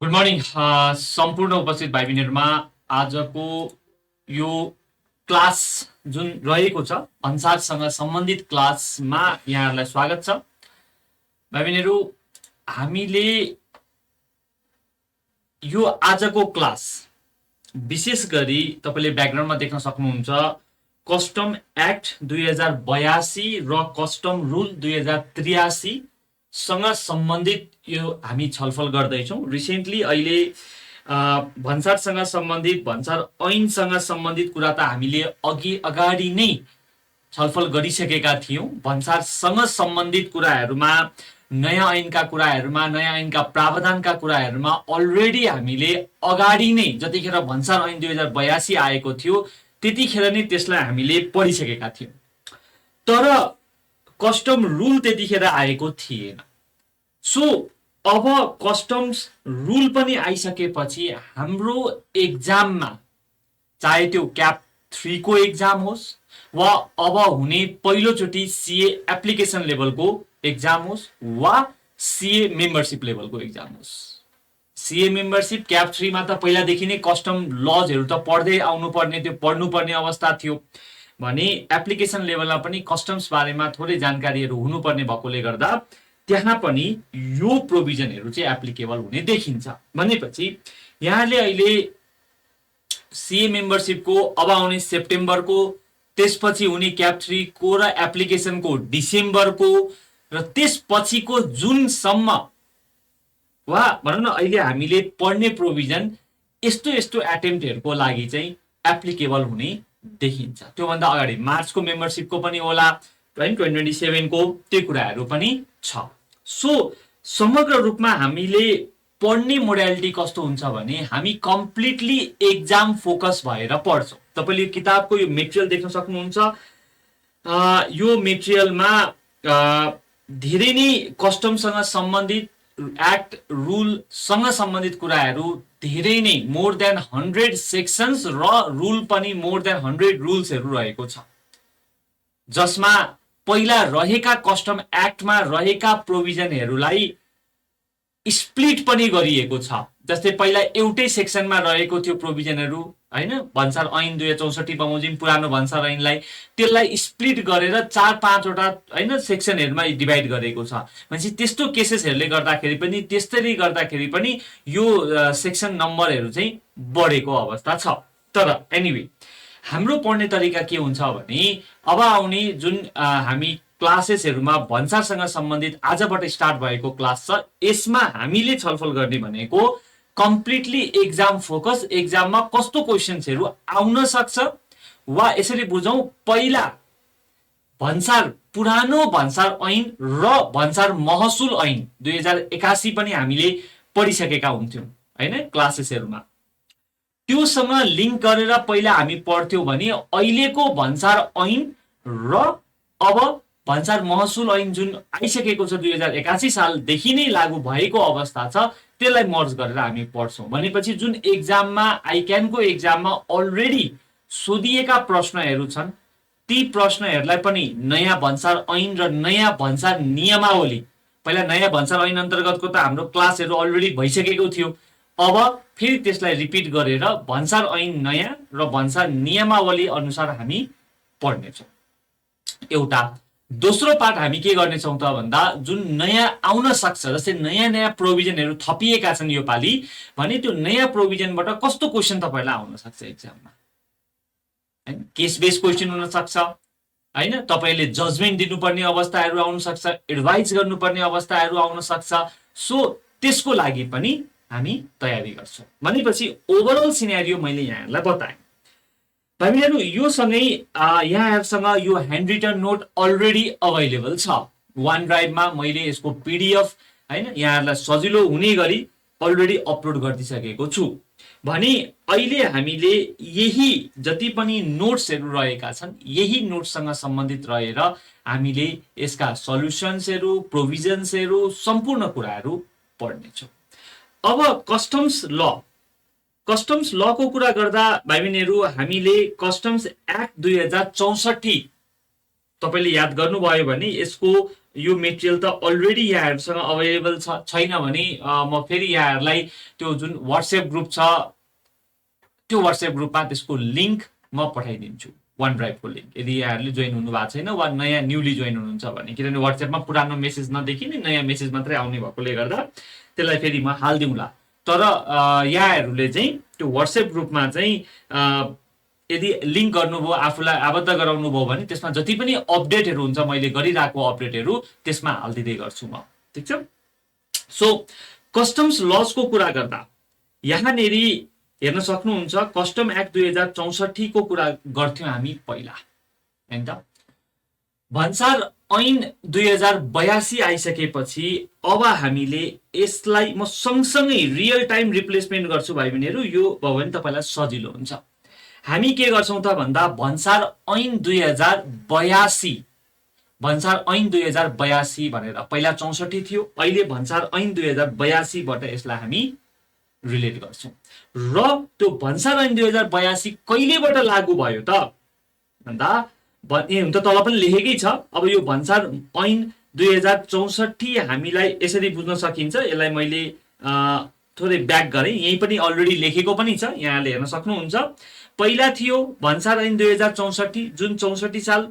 Good morning सम्पूर्ण उपस्थित भाइ बहिनीहरूमा आजको यो क्लास जुन रहेको छ भन्सारसँग सम्बन्धित क्लासमा यहाँहरूलाई स्वागत छ। भाइ बहिनीहरू, हामीले यो आजको क्लास विशेष गरी तपाईले ब्याकग्राउन्डमा देख्न सक्नुहुन्छ कस्टम एक्ट 2082 र कस्टम रुल 2083 सँग सम्बन्धित यो हामी छलफल गर्दैछौँ। रिसेन्टली अहिले भन्सारसँग सम्बन्धित भन्सार ऐनसँग सम्बन्धित कुरा त हामीले अगाडि नै छलफल गरिसकेका थियौँ। भन्सारसँग सम्बन्धित कुराहरूमा नयाँ ऐनका कुराहरूमा नयाँ ऐनका प्रावधानका कुराहरूमा अलरेडी हामीले अगाडि नै जतिखेर भन्सार ऐन 2082 आएको थियो त्यतिखेर नै त्यसलाई हामीले पढिसकेका थियौँ। तर कस्टम रुल त्यतिखेर आएको थिएन। सो अब कस्टम्स रुल पनि आइसकेपछि हाम्रो एक्जाममा चाहे त्यो क्याप 3 को एक्जाम होस् वा अब हुने पहिलोचोटि सीए एप्लिकेसन लेभलको एक्जाम होस् वा सीए मेम्बरशिप लेभलको एक्जाम होस्। सीए मेम्बरशिप क्याप 3 मा त पहिलादेखि नै कस्टम लजहरू त पढ्दै आउनुपर्ने, त्यो पढ्नुपर्ने अवस्था थियो भने एप्लिकेसन लेभलमा पनि कस्टम्स बारेमा थोरै जानकारीहरू हुनुपर्ने भएकोले गर्दा त्यहाँ पनि यो प्रोभिजनहरू चाहिँ एप्लिकेबल हुने देखिन्छ। भनेपछि यहाँले अहिले सीए मेम्बरशिपको अब आउने सेप्टेम्बरको, त्यसपछि हुने क्याप 3 को र एप्लिकेसनको डिसेम्बरको र त्यसपछिको जुनसम्म वा भनौँ न अहिले हामीले पढ्ने प्रोभिजन यस्तो यस्तो एटेम्प्टहरूको लागि चाहिँ एप्लिकेबल हुने देखिन्छ। त्योभन्दा अगाडि मार्चको मेम्बरशिपको पनि होला, 2027 को त्यो कुराहरू पनि छ। सो समग्र रूपमा हामीले पढ्ने मोडालिटी कस्तो हुन्छ भने हामी कम्प्लिटली एक्जाम फोकस भएर पढ्छौँ। तपाईले किताबको यो मेटेरियल देख्न सक्नुहुन्छ। यो मेटेरियलमा धेरै नै कस्टमसँग सम्बन्धित एक्ट रुलसँग सम्बन्धित कुराहरू धेरै नै मोर देन 100 सेक्सन्स र रुल पनि मोर देन 100 रुल्सहरू रहेको छ, जसमा पहिला रहेका कस्टम एक्टमा रहेका प्रोभिजनहरूलाई स्प्लिट पनि गरिएको छ। जस्तै पहिला एउटै सेक्सनमा रहेको थियो प्रोभिजनहरू, हैन, भन्सार ऐन 2064 बमोजिम पुरानो भन्सार ऐनलाई त्यसलाई स्प्लिट गरेर 4-5 वटा हैन सेक्सनहरुमा डिभाइड गरेको छ। भनेपछि त्यस्तो केसेसहरुले गर्दाखेरि पनि त्यस्तरी गर्दाखेरि पनि यो सेक्सन नम्बरहरु चाहिँ बढेको अवस्था छ। तर एनीवे हाम्रो पढ्ने तरिका के हुन्छ भने अब आउने जुन हामी क्लासेसहरुमा भन्सारसँग सम्बन्धित आजबाट स्टार्ट भएको क्लास छ, यसमा हामीले छलफल गर्ने भनेको कम्प्लिटली एक्जाम फोकस, एक्जाममा कस्तो क्वेशन्सहरु आउन सक्छ वा यसरी बुझौं पहिला भन्सार पुरानो भन्सार ऐन र भन्सार महसुल ऐन 2081 पनि हामीले पढिसकेका हुन्थ्यौं हैन क्लासेसहरुमा। त्योसँग लिंक गरेर पहिला हामी पढ्थ्यौं भने अहिलेको भन्सार ऐन र अब भन्सार महसुल ऐन जुन आइसकेको छ 2081 सालदेखि नै लागू भएको अवस्था छ त्यसलाई मर्ज गरेर हामी पढ्छौं। भनेपछि जुन एक्जाममा आइक्यानको एक्जाममा अलरेडी सोधिएका प्रश्नहरू छन् ती प्रश्नहरूलाई पनि नयाँ भन्सार ऐन र नयाँ भन्सार नियमावली, पहिला नयाँ भन्सार ऐन अन्तर्गतको त हाम्रो क्लासहरू अलरेडी भइसकेको थियो, अब फेरि त्यसलाई रिपिट गरेर भन्सार ऐन नयाँ र भन्सार नियमावली अनुसार हामी पढ्नेछौँ। एउटा दोस्रो पार्ट हामी के गर्नेछौँ त भन्दा जुन नयाँ आउन सक्छ, जस्तै नयाँ नयाँ प्रोभिजनहरू थपिएका छन् यो पालि भने त्यो नयाँ प्रोभिजनबाट कस्तो क्वेशन तपाईलाई आउन सक्छ एक्जाममा, हैन, केस बेस क्वेशन हुन सक्छ हैन, तपाईले जजमेन्ट दिनुपर्ने अवस्थाहरू आउन सक्छ, एडभाइस गर्नुपर्ने अवस्थाहरू आउन सक्छ। सो त्यसको लागि पनि हामी तयारी गर्छौं। भनेपछि ओभरअल सिनेरियो मैले यहाँहरुलाई बताएँ। भाइहरु, यो सँगै यहाँहरुसँग यो hand written note already available छ वन ड्राइभमा। मैले यसको पीडीएफ हैन यहाँहरुलाई सजिलो हुने गरी अलरेडी अपलोड गरिदिसकेको छु। भने अहिले हामीले यही जति पनि नोट्सहरू रहेका छन् यही नोट्ससँग सम्बन्धित रहेर हामीले यसका सल्युसन्सहरू, प्रोभिजन्सहरू, सम्पूर्ण कुराहरू पढ्नेछौँ। अब कस्टम्स लको कुरा गर्दा भाइ बहिनीहरू हामीले कस्टम्स एक्ट 2064 तपाईले याद गर्नुभयो भने यसको यो मेटेरियल त अलरेडी यहाँहरूसँग अभाइलेबल छैन भने म फेरि यहाँहरूलाई त्यो जुन WhatsApp ग्रुप छ त्यो WhatsApp ग्रुपमा त्यसको लिङ्क म पठाइदिन्छु, वन ड्राइभको लिङ्क, यदि यहाँहरूले जोइन हुनु भएको छैन वा नयाँ न्युली जोइन हुनुहुन्छ भने। किनभने WhatsAppमा पुरानो मेसेज नदेखिने नयाँ मेसेज मात्रै आउने भएकोले गर्दा त्यसलाई फेरि म हालिदिउँला। तर यहाँहरूले चाहिँ त्यो WhatsApp ग्रुपमा चाहिँ यदि लिङ्क गर्नुभयो, आफूलाई आबद्ध गराउनु भयो भने त्यसमा जति पनि अपडेटहरू हुन्छ, मैले गरिरहेको अपडेटहरू त्यसमा हालिदिँदै गर्छु म, ठिक छ। सो कस्टम्स लजको कुरा गर्दा यहाँनेरि हेर्न सक्नुहुन्छ, कस्टम एक्ट 2064 को कुरा गर्थ्यौं हामी पहिला, हैन त। भन्सार ऐन 2082 आइसकेपछि अब हामीले यसलाई म सँगसँगै रियल टाइम रिप्लेसमेन्ट गर्छु भाइ बहिनीहरू, यो भयो भने तपाईलाई सजिलो हुन्छ। हामी के गर्छौं त भन्दा भन्सार ऐन 2082, भन्सार ऐन 2082 भनेर पहिला 64 थियो, अहिले भन्सार ऐन 2082 बाट यसलाई हामी रिलेट गर्छौं। र त्यो भन्सार ऐन 2082 कहिलेबाट लागू भयो त भन्दा हुन त तल पनि लेखेकै छ। अब यो भन्सार ऐन 2064 हामीलाई यसरी बुझ्न सकिन्छ, यसलाई मैले थोरै ब्याक गरे, यही पनि अलरेडी लेखेको पनि छ, यहाँले हेर्न सक्नुहुन्छ। पहिला थियो भन्सार ऐन 2064 जुन 64 साल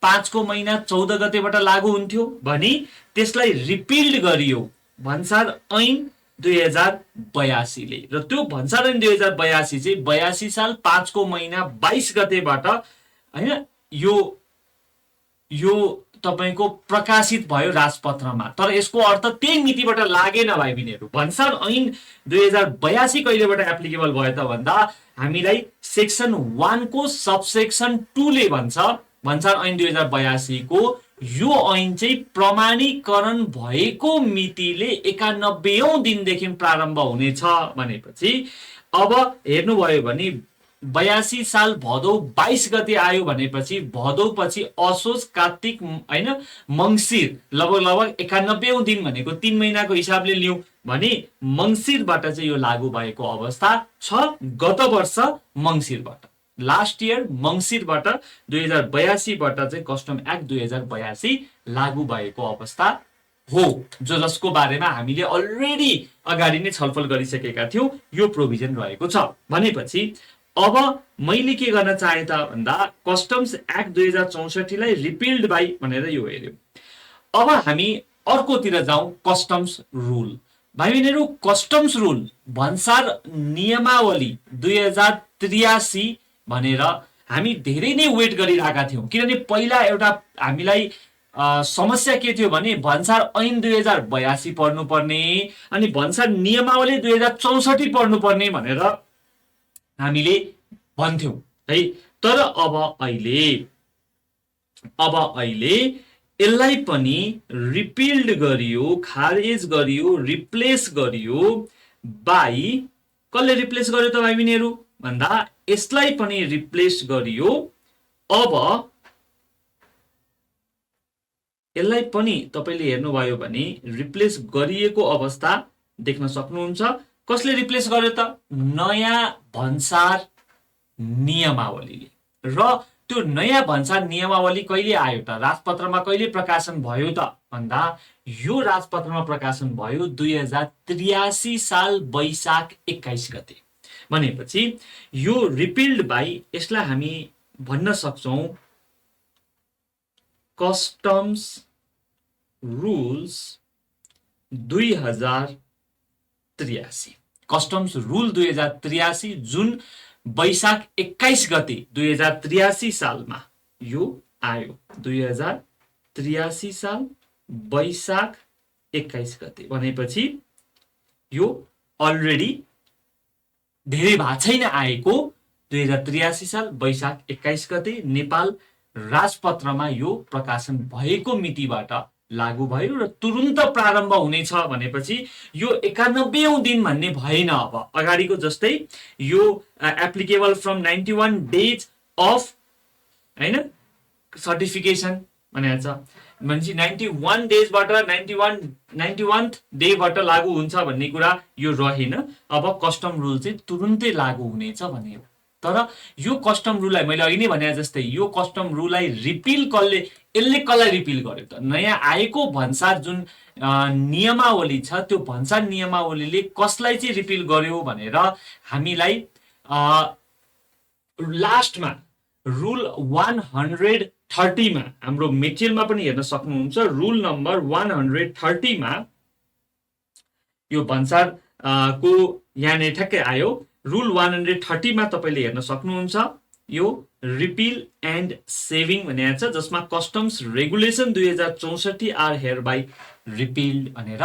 5 को महिना 14 गतेबाट लागू हुन्थ्यो भने त्यसलाई रिपिल्ड गरियो भन्सार ऐन 2082 ले। र त्यो भन्सार ऐन 2082 चाहिँ 82 साल 5 को महिना 22 गतेबाट हैन यो तपाईको प्रकाशित भयो राजपत्रमा। तर यसको अर्थ त्यही मितिबाट लागेन भाइ बहिनीहरू। भन्सार ऐन 2082 कहिलेबाट एप्लिकेबल भयो त भन्दा हामीलाई सेक्सन 1 को सबसेक्सन 2 ले भन्छ भन्सार ऐन 2082 को यो ऐन चाहिँ प्रमाणीकरण भएको मितिले 91औं दिनदेखि प्रारम्भ हुनेछ भनेपछि अब हेर्नुभयो भने 82 साल भदौ 22 गते आयो भनेपछि भदौ पछि असोज कार्तिक हैन मंसिर लगभग 91औं दिन भनेको 3 महिनाको हिसाबले लियौं भने मंसिरबाट चाहिँ यो लागू भएको अवस्था छ। गत वर्ष मंसिरबाट, लास्ट इयर मंसिरबाट 2082 बाट चाहिँ कस्टम एक्ट 2082 लागू भएको अवस्था हो, जो जसको बारेमा हामीले अलरेडी अगाडि नै छलफल गरिसकेका थियौं। यो प्रोभिजन रहेको छ भनेपछि अब मैले के गर्न चाहे त भन्दा कस्टम्स एक्ट 2064 लाई रिपिल्ड बाइ भनेर यो हेर्यो। अब हामी अर्कोतिर जाउँ, कस्टम्स रूल। भाइ बहिनीहरु, कस्टम्स रूल भन्सार नियमावली 2083 भनेर हामी धेरै नै वेट गरिरहेका थियौं। किनभने पहिला एउटा हामीलाई समस्या के थियो भने भन्सार ऐन 2082 पढ्नुपर्ने अनि भन्सार नियमावली 2064 पढ्नुपर्ने भनेर हामीले भन्थ्यौं है। तर अब अहिले यसलाई पनि रिपिल्ड गरियो, खारेज गरियो, रिप्लेस गरियो बाइ, कसले रिप्लेस गर्यो त भाइ बहिनीहरु भन्दा यसलाई पनि रिप्लेस गरियो। अब यसलाई पनि तपाईले हेर्नुभयो भने रिप्लेस गरिएको अवस्था देख्न सक्नुहुन्छ। कसले रिप्लेस गर्यो त? नयाँ भन्सार नियमावलीले। र त्यो नयाँ भन्सार नियमावली कहिले आयो त, राजपत्रमा कहिले प्रकाशन भयो त भन्दा यो राजपत्रमा प्रकाशन भयो 2083 साल वैशाख 21 गते। भनेपछि यो रिपिल्ड बाइ, यसलाई हामी भन्न सक्छौं कस्टम्स रूल्स 2083। कस्टम्स रूल 2083 जुन वैशाख 21 गते 2083 सालमा यो आयो। 2083 साल वैशाख 21 गते भनेपछि यो अलरेडी धेरै भएको छैन आएको। 2083 साल वैशाख 21 गते नेपाल राजपत्रमा यो प्रकाशन भएको मितिबाट लागू भयो र तुरुन्त प्रारम्भ हुनेछ भनेपछि यो 91औं दिन भन्ने भएन। अब अगाडिको जस्तै यो एप्लिकेबल फ्रम 91 डेज अफ हैन सर्टिफिकेसन भनेको छ। मान्छे 91 डेजबाट 91th डेबाट लागू हुन्छ भन्ने कुरा यो रहेन। अब कस्टम रूल चाहिँ तुरुन्तै लागू हुनेछ भन्ने हो। तर यो कस्टम रुललाई मैले अघि नै भने जस्तै यो कस्टम रुललाई रिपिल यसले कसलाई रिपिल गर्यो त? नयाँ आएको भन्सार जुन नियमावली छ त्यो भन्सार नियमावलीले कसलाई चाहिँ रिपिल गर्यो भनेर हामीलाई लास्टमा रुल 130 मा हाम्रो मेटेरियलमा पनि हेर्न सक्नुहुन्छ। रुल नम्बर 130 मा यो भन्सार को यहाँनिर ठ्याक्कै आयो। रुल 130 मा तपाईले हेर्न सक्नुहुन्छ यो रिपिल एन्ड सेभिङ भनेको छ, जसमा customs regulation 2064 are hereby repealed भनेर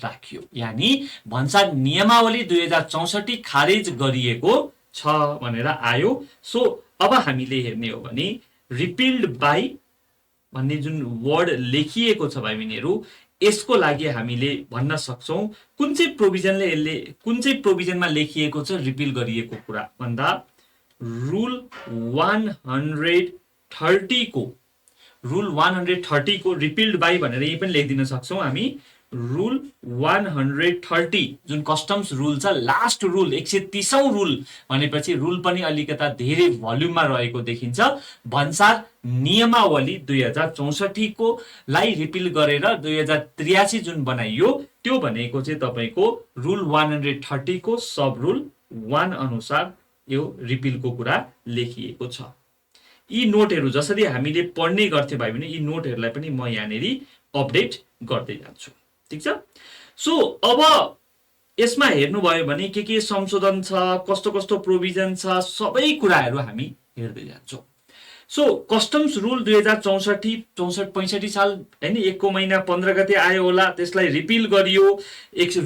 राखियो। यानी भन्सार नियमावली 2064 खारेज गरिएको छ भनेर आयो। सो अब हामीले हेर्ने हो भने रिपिल्ड बाई भन्ने जुन वर्ड लेखिएको छ भाइ बहिनीहरु, यसको लागि हामीले भन्न सक्छौं कुन चाहिँ प्रोभिजनमा लेखिएको छ रिपिल गरिएको कुरा भन्दा रुल 130 को रिपिल्ड बाई भनेर यही पनि लेखिदिन सक्छौं हामी। रुल 130 जुन कस्टम्स रुल छ, लास्ट रुल 130औं रुल भनेपछि रुल पनि अलिकता धेरै भोल्युममा रहेको देखिन्छ। भन्सार नियमावली 2064 को लाई रिपिल गरेर 2083 जुन बनाइयो त्यो भनेको चाहिँ तपाईको रुल 130 को सब रुल 1 अनुसार यो रिपिलको कुरा लेखिएको छ। यी नोटहरु जसरी हामीले पढ्ने गर्थ्यौं भाइ बहिनी, यी नोटहरुलाई पनि म यहाँनेरि अपडेट गर्दै जान्छु। ठीक छ। सो अब यसमा हेर्नुभयो भने के संशोधन छ, कस्तो कस्तो प्रोभिजन छ, सबै कुराहरु हामी हेर्दै जान्छौं। सो कस्टम्स रुल 2064-65 साल हैन 1 को महिना 15 गते आयो होला, त्यसलाई रिपिल गरियो।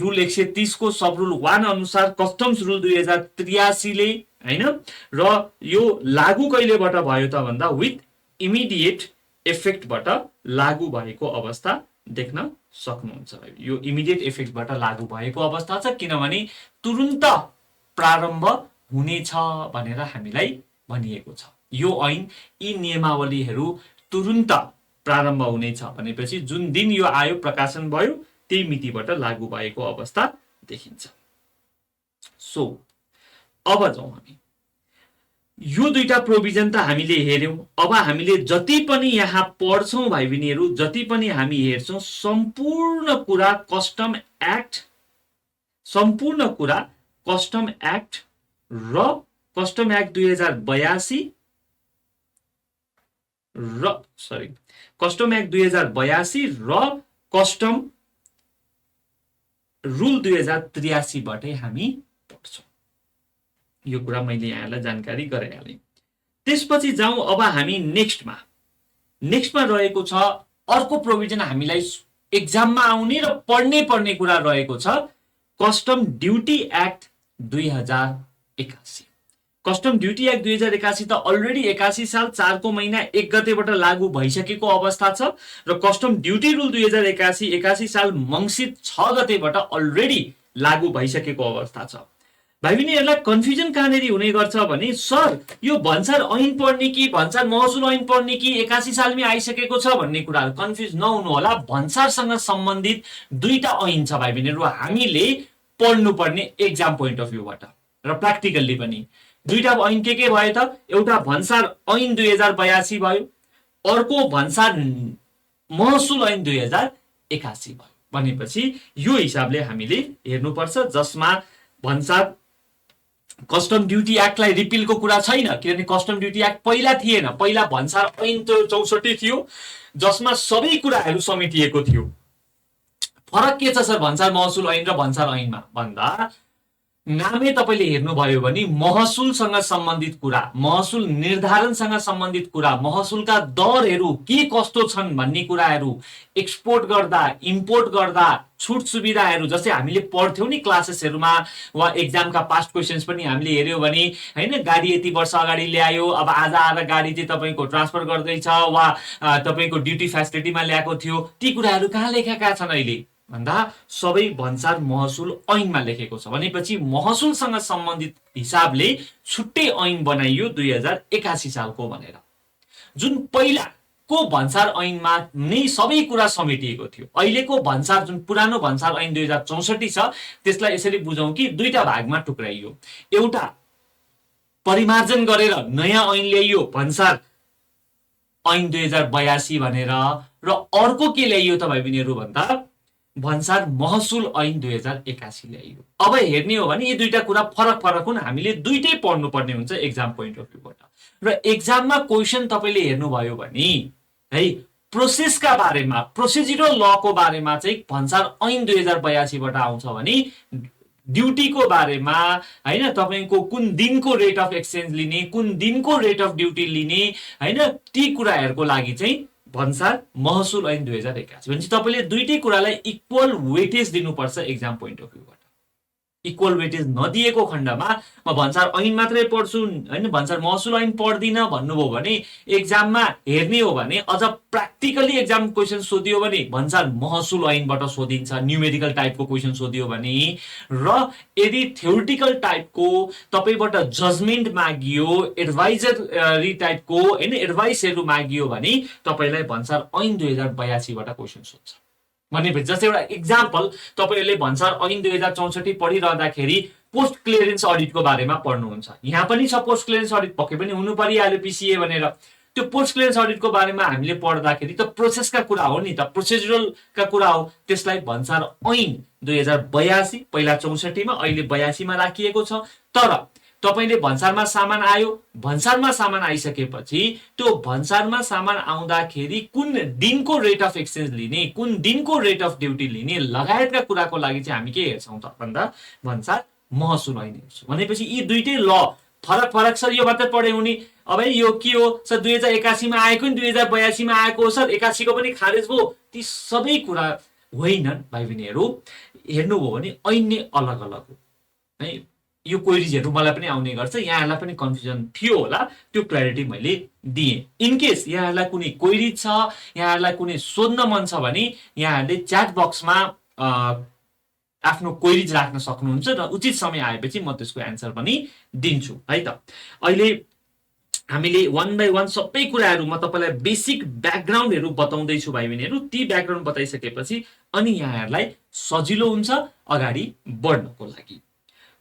रुल 130 को सब रुल 1 अनुसार कस्टम्स रुल 2083 ले हैन, र यो लागू कहिलेबाट भयो त भन्दा विथ इमिडिएट इफेक्टबाट लागू भएको अवस्था देख्न सक्नुहुन्छ। यो इमिडिएट इफेक्टबाट लागू भएको अवस्था छ, किनभने तुरुन्त प्रारम्भ हुनेछ भनेर हामीलाई भनिएको छ। यो ऐन यी नियमावलीहरु तुरुन्त प्रारम्भ हुनेछ भनेपछि जुन दिन यो आयो प्रकाशन भयो त्यही मितिबाट लागू भएको अवस्था देखिन्छ। सो अब जाउँ हामी यो दुईटा प्रोभिजन त हामीले हेर्यौं। अब हामीले जति पनि यहाँ पढ्छौं भाइ बहिनीहरु, जति पनि हामी हेर्छौं, सम्पूर्ण कुरा कस्टम एक्ट र कस्टम एक्ट 2082 र कस्टम रुल 2083 बाटै हामी पढ्छौं। यो कुरा मैले यहाँलाई जानकारी गराइहालेँ। त्यसपछि जाउँ अब हामी नेक्स्टमा रहेको छ अर्को प्रोभिजन हामीलाई एक्जाममा आउने र पढ्ने कुरा रहेको छ custom duty act 2081। Custom duty act 2081 त अलरेडी 81 साल 4 को महिना 1 गतेबाट लागू भइसकेको अवस्था छ र कस्टम ड्युटी रुल 2081 साल मंसिर 6 गतेबाट अलरेडी लागू भइसकेको अवस्था छ। भाइ बहिनीहरुलाई कन्फ्युजन कहाँनेरि हुने गर्छ भने सर यो भन्सार ऐन पढ्ने कि भन्सार महसुल ऐन पढ्ने कि 81 सालमै आइसकेको छ भन्ने कुराहरु कन्फ्युज नहुनु होला। भन्सारसँग सम्बन्धित दुईटा ऐन छ भाइ बहिनीहरु, हामीले पढ्नु पर्ने एक्जाम पोइन्ट अफ भ्यूबाट र प्र्याक्टिकल्ली पनि। दुईटा ऐन के भयो त? एउटा भन्सार ऐन 2082 भयो, अर्को भन्सार महसुल ऐन 2081 भयो। भनेपछि यो हिसाबले हामीले हेर्नुपर्छ, जसमा भन्सार कस्टम ड्युटी एक्टलाई रिपिलको कुरा छैन, किनभने कस्टम ड्युटी एक्ट पहिला थिएन। पहिला भन्सार ऐन 64 थियो जसमा सबै कुराहरु समेटिएको थियो। फरक के छ सर भन्सार महसुल ऐन र भन्सार ऐनमा भन्दा? नामै तपाईले हेर्नुभयो भने महसुलसँग सम्बन्धित कुरा, महसुल निर्धारणसँग सम्बन्धित कुरा, महसुलका दरहरु के कस्तो छन् भन्ने कुराहरु, एक्सपोर्ट गर्दा इम्पोर्ट गर्दा छुट सुविधाहरु जस्तै हामीले पढ्थ्यौं नि क्लासेसहरुमा वा एक्जामका पास्ट क्वेशन्स पनि हामीले हेर्यौं भने हैन, गाडी यति वर्ष अगाडि ल्यायो, अब आज आएर गाडी चाहिँ तपाईको ट्रान्सफर गर्दैछ वा तपाईको ड्युटी फ्यासिलिटीमा ल्याएको थियो, ती कुराहरु कहाँ लेखेका छन् अहिले भन्दा सबै भन्सार महसुल ऐनमा लेखेको छ। भनेपछि महसुलसँग सम्बन्धित हिसाबले छुट्टै ऐन बनाइयो 2081 सालको भनेर। जुन पहिलाको भन्सार ऐनमा नै सबै कुरा समेटिएको थियो। अहिलेको भन्सार जुन पुरानो भन्सार ऐन 2064 छ त्यसलाई यसरी बुझौं कि दुईटा भागमा टुक्राइयो। एउटा परिमार्जन गरेर नयाँ ऐन ल्याइयो भन्सार ऐन 2082 भनेर, र अर्को के ल्याइयो त भाइ बहिनीहरू भन्दा भन्सार महसुल ऐन 2081 ल्याइयो। अब हेर्ने हो भने यी दुईटा कुरा फरक फरक हुन्, हामीले दुईटै पढ्नु पर्ने हुन्छ एक्जाम पोइन्ट अफ भ्यूबाट। र एक्जाममा क्वेसन तपाईले हेर्नुभयो भने है प्रोसेसका बारेमा, प्रोसिजरल लको बारेमा चाहिँ भन्सार ऐन 2082 बाट आउँछ भने ड्युटीको बारेमा हैन, तपाईको कुन दिनको रेट अफ एक्सचेन्ज लिने, कुन दिनको रेट अफ ड्युटी लिने हैन, ती कुराहरुको लागि चाहिँ भन्सार महसुल ऐन 2081। भनेपछि तपाईले दुईटै कुरालाई इक्वल वेटेज दिनुपर्छ एक्जाम पोइन्ट अफ भ्यूबाट। इक्वल वेटेज नदिएको खण्डमा म भन्सार ऐन मात्रै पढ्छु हैन, भन्सार महसुल ऐन पढ्दिन भन्नुभयो भने एक्जाममा हेर्ने हो भने अझ प्र्याक्टिकली एक्जाम क्वेसन सोधियो भने भन्सार महसुल ऐनबाट सोधिन्छ, न्यूमेरिकल टाइपको क्वेसन सोधियो भने। र यदि थ्योरिटिकल टाइपको तपाईबाट जजमेन्ट मागियो, एडभाइजरी टाइपको हैन एडभाइसहरु मागियो भने तपाईलाई भन्सार ऐन 2082 बाट क्वेसन सोध्छ। भनेपछि जस्तै एउटा एक्जाम्पल, तपाईहरुले भन्सार ऐन 2064 पढिरहँदाखेरि पोस्ट क्लियरेन्स अडिटको बारेमा पढ्नुहुन्छ। यहाँ पनि छ पोस्ट क्लियरेन्स अडिट, पक्कै पनि हुनु परिहाल्यो पीसीए भनेर। त्यो पोस्ट क्लियरेन्स अडिटको बारेमा हामीले पढ्दाखेरि त प्रोसेसका कुरा हो नि त, प्रोसिजरलका कुरा हो। त्यसलाई भन्सार ऐन 2082 पहिला 64 मा अहिले 82 मा राखिएको छ। तर तपाईले भन्सारमा सामान आयो, भन्सारमा सामान आइसकेपछि त्यो भन्सारमा सामान आउँदाखेरि कुन दिनको रेट अफ एक्सचेन्ज लिने, कुन दिनको रेट अफ ड्युटी लिने लगायतका कुराको लागि चाहिँ हामी के हेर्छौं त भन्दा भन्सार महसुल ऐन हेर्छौं। भनेपछि यी दुईटै ल फरक फरक छ। यो मात्र पढे हुने अब यो के हो सर, 2081 मा आएको नि 2082 मा आएको हो सर, 81 को पनि खारेज भयो, ती सबै कुरा होइनन् भाइ बहिनीहरु। हेर्नुभयो भने ऐन नै अलग अलग हो है। यो क्वेरीजहरु मलाई पनि आउने गर्छ, यहाँहरुलाई पनि कन्फ्युजन थियो होला, त्यो क्ल्यारिटी मैले दिए। इन केस यहाँहरुलाई कुनै क्वेरी छ, यहाँहरुलाई कुनै सोध्न मन छ भने यहाँहरुले च्याट बक्समा आफ्नो क्वेरीज राख्न सक्नुहुन्छ र उचित समय आएपछि म त्यसको एन्सर पनि दिन्छु है त। अहिले हामीले वन बाइ वन सबै कुराहरु म तपाईलाई बेसिक ब्याकग्राउन्डहरु बताउँदै छु भाइ बहिनीहरु। ती ब्याकग्राउन्ड बताइसकेपछि अनि यहाँहरुलाई सजिलो हुन्छ अगाडि बढ्नको लागि।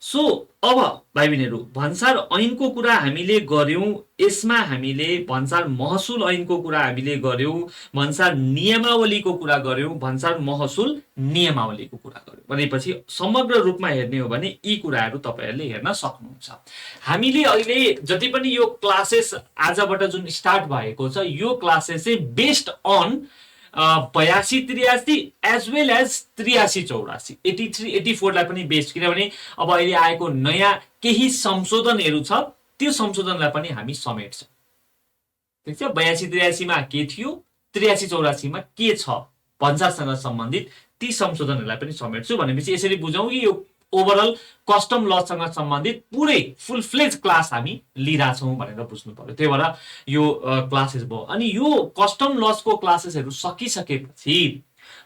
सो अब भाइ बहिनीहरु भन्सार ऐनको कुरा हामीले गर्यौं, यसमा हामीले भन्सार महसुल ऐनको कुरा हामीले गर्यौं, भन्सार नियमावलीको कुरा गर्यौं, भन्सार महसुल नियमावलीको कुरा गर्यौं। भनेपछि समग्र रूपमा हेर्ने हो भने यी कुराहरु तपाईहरुले हेर्न सक्नुहुन्छ। हामीले अहिले जति पनि यो क्लासेस आजबाट जुन स्टार्ट भएको छ, यो क्लासेस चाहिँ based on 82-83 as well as 83-84 83-84 लाई पनि बेस्ट, किनभने अब अहिले आएको नयाँ केही संशोधनहरु छ, त्यो संशोधनलाई पनि हामी समेट्छौं। ठीक छ, 82-83 मा के थियो, 83-84 मा के छ भन्सारसँग सम्बन्धित ती संशोधनहरुलाई पनि समेट्छु। भनेपछि यसरी बुझौं कि यो ओभरअल कस्टम लसँग सम्बन्धित पुरै फुल फ्लेज क्लास हामी लिइराछौं भनेर बुझ्नु पर्यो। त्यही भएर यो क्लासेस भयो। अनि यो कस्टम लजको क्लासेसहरु सकिसकेपछि,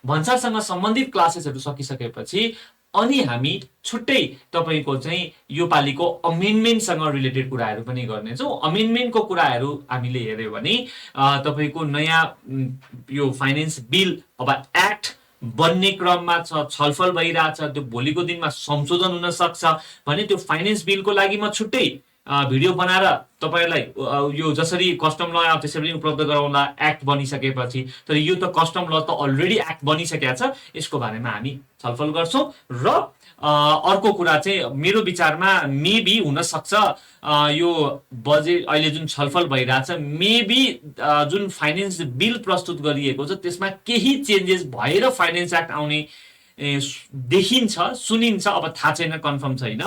भन्सारसँग सम्बन्धित क्लासेसहरु सकिसकेपछि अनि हामी छुट्टै तपाईको चाहिँ यो पालिको अमेन्डमेन्टसँग रिलेटेड कुराहरु पनि गर्नेछौं। अमेन्डमेन्टको कुराहरु हामीले हेर्यो भने तपाईको नयाँ यो फाइनान्स बिल अब एक्ट बन्ने क्रममा छ, छलफल भइराछ, त्यो भोलिको दिनमा संशोधन हुन सक्छ भने त्यो फाइनान्स बिलको लागि म छुट्टै भिडियो बनाएर तपाईहरुलाई यो जसरी कस्टम ल आयो त्यसरी उपलब्ध गराउँला एक्ट बनिसकेपछि। तर यो त कस्टम ल त अलरेडी एक्ट बनिसकेको छ, यसको बारेमा हामी छलफल गर्छौं। र अर्को कुरा चाहिँ मेरो विचारमा मेबी हुन सक्छ यो बजेट अहिले जुन छलफल भइराछ, मेबी जुन फाइनान्स बिल प्रस्तुत गरिएको छ त्यसमा केही चेन्जेस भएर फाइनान्स एक्ट आउने देखिन्छ, सुनिन्छ, अब थाहा छैन, कन्फर्म छैन।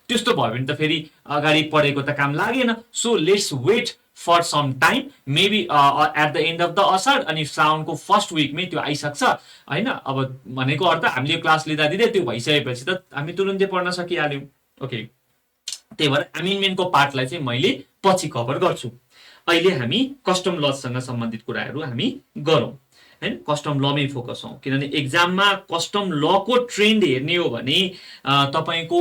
त्यस्तो भयो भने त फेरि अगाडि पढेको त काम लागेन। So let's wait for some time, maybe at the end of the असार अनि श्रावणको फर्स्ट विकमै त्यो आइसक्छ हैन। अब भनेको अर्थ हामीले क्लास लिँदा दिँदै त्यो भइसकेपछि त हामी तुरुन्तै पढ्न सकिहाल्यौं। ओके, त्यही भएर एमेन्डमेन्टको पार्टलाई चाहिँ मैले पछि कभर गर्छु। अहिले हामी कस्टम लजसँग सम्बन्धित कुराहरु हामी गरौँ हैन, कस्टम लमै फोकस हौं। किनभने एक्जाममा कस्टम लको ट्रेन्ड हेर्ने हो भने तपाईको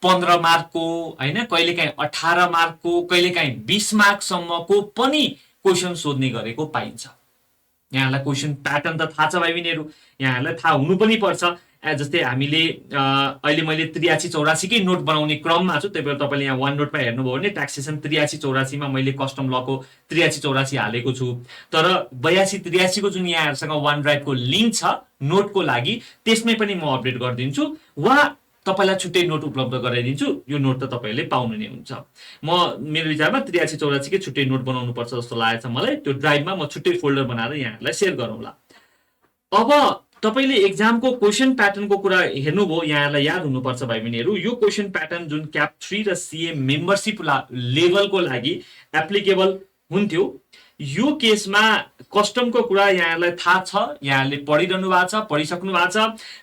15 मार्कको हैन, कहिलेकाहीँ 18 मार्कको, कहिलेकाहीँ 20 मार्कसम्मको पनि क्वेशन सोध्ने गरेको पाइन्छ। यहाँहरुलाई क्वेशन प्याटर्न त थाहा छ भाइ बहिनीहरु, यहाँहरुलाई थाहा हुनु पनि पर्छ। जस्तै हामीले अहिले मैले 8384 कै नोट बनाउने क्रममा छु, त्यही भएर तपाईँले यहाँ वान नोटमा हेर्नुभयो भने ट्याक्सेसन 8384 मा मैले कस्टम लको 8384 हालेको छु। तर 8283 को जुन यहाँहरूसँग वान ड्राइभको लिङ्क छ नोटको लागि त्यसमै पनि म अपडेट गरिदिन्छु वा तपाईँलाई छुट्टै नोट उपलब्ध गराइदिन्छु। यो नोट त तपाईँहरूले पाउनु नै हुन्छ। मेरो विचारमा 8384 कै छुट्टै नोट बनाउनु पर्छ जस्तो लागेको छ मलाई। त्यो ड्राइभमा म छुट्टै फोल्डर बनाएर यहाँहरूलाई सेयर गरौँला। अब तपाईले एक्जामको क्वेशन प्याटर्नको कुरा हेर्नुभयो, यहाँहरूलाई याद हुनुपर्छ भाइ बहिनीहरू, यो क्वेशन प्याटर्न जुन क्याप 3 र सीए मेम्बरशिप लेभलको लागि एप्लिकेबल हुन्थ्यो। यो केसमा कस्टमको कुरा यहाँहरूलाई थाहा छ, यहाँहरूले पढिरहनु भएको छ, पढिसक्नु भएको छ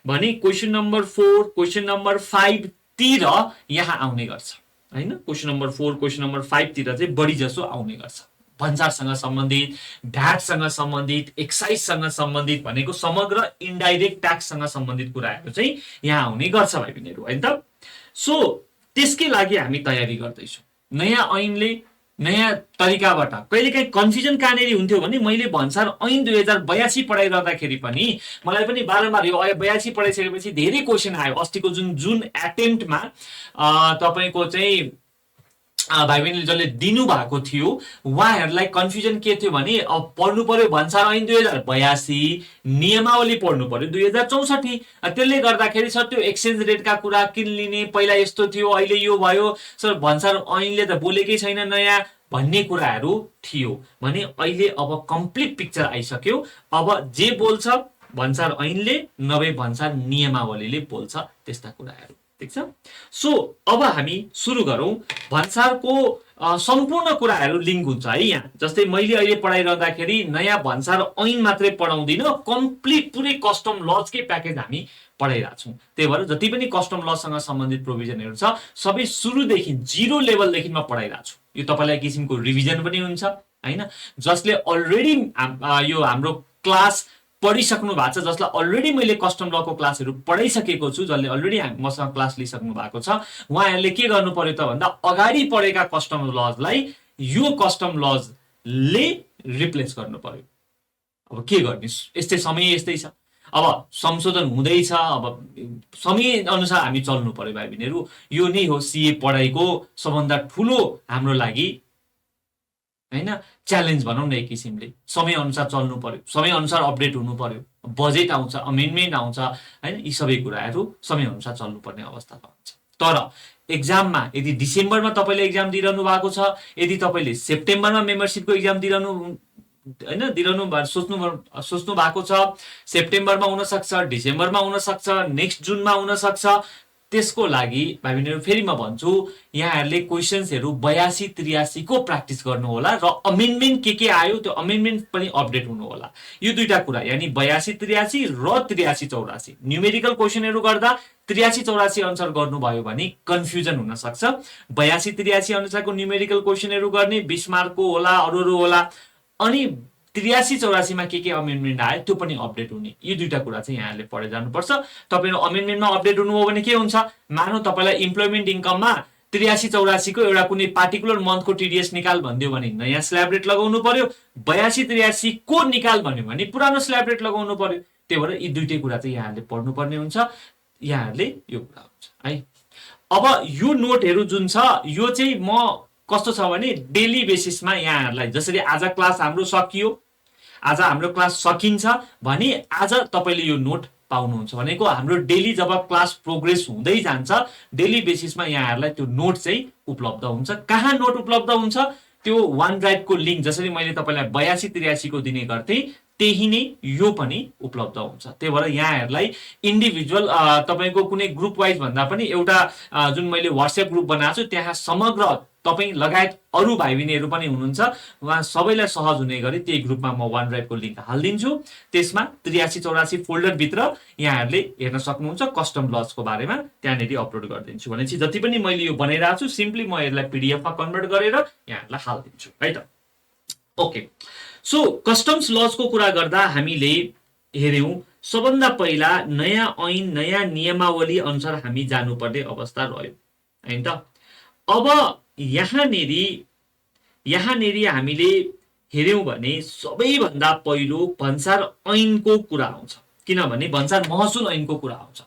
भने क्वेशन नम्बर 4 क्वेशन नम्बर 5 तिर यहाँ आउने गर्छ हैन। क्वेशन नम्बर 4 क्वेशन नम्बर 5 तिर चाहिँ बढी जसो आउने गर्छ। भन्सारसँग सम्बन्धित, भ्याटसँग सम्बन्धित, एक्साइजसँग सम्बन्धित भनेको समग्र इन्डाइरेक्ट ट्याक्ससँग सम्बन्धित कुराहरू चाहिँ यहाँ आउने गर्छ भाइ बहिनीहरू हैन त। सो त्यसकै लागि हामी तयारी गर्दैछौँ। नयाँ ऐनले नयाँ तरिकाबाट कहिलेकाहीँ कन्फ्युजन कहाँनेरि हुन्थ्यो भने मैले भन्सार ऐन 2082 पढाइरहँदाखेरि पनि मलाई पनि बारम्बार यो 82 पढाइसकेपछि धेरै क्वेसन आयो। अस्तिको जुन एटेम्प्टमा तपाईको चाहिँ भाइ बहिनीले जसले दिनु भएको थियो उहाँहरूलाई कन्फ्युजन के थियो भने अब पढ्नु पर्यो भन्सार ऐन 2082, नियमावली पढ्नु पर्यो 2064। त्यसले गर्दाखेरि सर त्यो एक्सचेन्ज रेटका कुरा किन लिने, पहिला यस्तो थियो अहिले यो भयो, सर भन्सार ऐनले त बोलेकै छैन नयाँ भन्ने कुराहरू थियो भने अहिले अब कम्प्लिट पिक्चर आइसक्यो। अब जे बोल्छ भन्सार ऐनले नभए भन्सार नियमावलीले बोल्छ त्यस्ता कुराहरू, ठीक छ। सो अब हामी सुरु गरौँ। भन्सारको सम्पूर्ण कुराहरू लिङ्क हुन्छ है यहाँ। जस्तै मैले अहिले पढाइरहँदाखेरि नयाँ भन्सार ऐन मात्रै पढाउँदिन, कम्प्लिट पुरै कस्टम लजकै प्याकेज हामी पढाइरहेको छौँ। त्यही भएर जति पनि कस्टम लसँग सम्बन्धित प्रोभिजनहरू छ सबै सुरुदेखि 0 लेभलदेखि म पढाइरहेको छु। यो तपाईँलाई किसिमको रिभिजन पनि हुन्छ हैन। जसले अलरेडी यो हाम्रो क्लास पढिसक्नु भएको छ, जसलाई अलरेडी मैले कस्टम लको क्लासहरू पढाइसकेको छु, जसले अलरेडी मसँग क्लास लिइसक्नु भएको छ, उहाँहरूले के गर्नु पर्यो त भन्दा अगाडि पढेका कस्टम लजलाई यो कस्टम लजले रिप्लेस गर्नु पर्यो। अब के गर्ने, यस्तै समय यस्तै छ, अब संशोधन हुँदैछ, अब समय अनुसार हामी चल्नु पर्यो भाइ बहिनीहरू। यो नै हो सीए पढाइको सबभन्दा ठुलो हाम्रो लागि हैन च्यालेन्ज भनौँ न। एक किसिमले समय अनुसार चल्नु पर्यो, समय अनुसार अपडेट हुनु पर्यो, बजेट आउँछ, अमेन्डमेन्ट आउँछ हैन, यी सबै कुराहरू समय अनुसार चल्नुपर्ने अवस्था हुन्छ। तर एक्जाममा यदि डिसेम्बरमा तपाईँले एक्जाम दिइरहनु भएको छ, यदि तपाईँले सेप्टेम्बरमा मेम्बरशिपको एक्जाम दिइरहनु सोच्नु भएको छ, सेप्टेम्बरमा हुन सक्छ, डिसेम्बरमा हुन सक्छ, नेक्स्ट जुनमा हुन सक्छ, त्यसको लागि भाइ बहिनीहरू फेरि म भन्छु यहाँहरूले क्वेशन्सहरू 82-83 को प्र्याक्टिस गर्नु होला र अमेन्डमेन्ट के आयो त्यो अमेन्डमेन्ट पनि अपडेट हुनु होला। यो दुईटा कुरा यानी 82-83 र 83-84 न्यूमेरिकल क्वेशनहरू गर्दा 83-84 आन्सर गर्नुभयो भने कन्फ्युजन हुन सक्छ। 82-83 अनुसारको न्यूमेरिकल क्वेशनहरू गर्ने 20 मार्कको होला, अरू होला, अनि 83-84 मा के अमेन्डमेन्ट आयो त्यो पनि अपडेट हुने। यो दुईटा कुरा चाहिँ यहाँले पढे जानुपर्छ। तपाईहरु अमेन्डमेन्टमा अपडेट हुनुभयो भने के हुन्छ, मानौ तपाईलाई इम्प्लोइमेन्ट इन्कममा 83-84 को एउटा कुनै पार्टिकुलर मन्थको टीडीएस निकाल भन्दियो भने नयाँ स्ल्याब रेट लगाउनु पर्यो, 82-83 को निकाल भन्यो भने पुरानो स्ल्याब रेट लगाउनु पर्यो। त्यही भएर यी दुईटै कुरा चाहिँ यहाँले पढ्नु पर्ने हुन्छ, यहाँले यो कुरा हुन्छ है। अब यो नोटहरु जुन छ यो चाहिँ म कस्तो छ भने डेली बेसिसमा यहाँहरुलाई जसरी आज क्लास हाम्रो सकियो, आज हाम्रो क्लास सकिन्छ भने आज तपाईले यो नोट पाउनुहुन्छ भनेको हाम्रो डेली जब क्लास प्रोग्रेस हुँदै जान्छ डेली बेसिसमा यहाँहरुलाई त्यो नोट चाहिँ उपलब्ध हुन्छ। कहाँ नोट उपलब्ध हुन्छ, त्यो वान ड्राइभ को लिंक जसरी मैले तपाईलाई 82-83 को दिने गर्थे त्यही नै यो पनि उपलब्ध हुन्छ। त्यही भएर यहाँहरुलाई इन्डिभिजुअल तपाईको कुनै ग्रुप वाइज भन्दा पनि एउटा जुन मैले व्हाट्सएप ग्रुप बनाएको छु त्यहाँ समग्र तपाई लगायत अरु भाइ बहिनीहरु पनि हुनुहुन्छ, उहाँ सबैलाई सहज हुने गरी त्यही ग्रुपमा म वान ड्राइभ को लिंक हाल्दिन्छु। त्यसमा 83-84 फोल्डर भित्र यहाँहरुले हेर्न सक्नुहुन्छ कस्टम लज को बारेमा त्यहाँनेरि अपलोड गर्दिन्छु। भनेपछि जति पनि मैले यो बनाइरहेको छु सिम्पली म यसलाई पीडीएफ मा कन्भर्ट गरेर यहाँहरुलाई हाल्दिन्छु है त। ओके, सो कस्टम्स लज को कुरा गर्दा हामीले हेर्यौं सबभन्दा पहिला नयाँ ऐन नयाँ नियमावली अनुसार हामी जानुपर्ने अवस्था रह्यो हैन त। अब यहाँनेरि हामीले हेर्यौं भने सबैभन्दा पहिलो भन्सार ऐनको कुरा आउँछ किनभने भन्सार महसुल ऐनको कुरा आउँछ।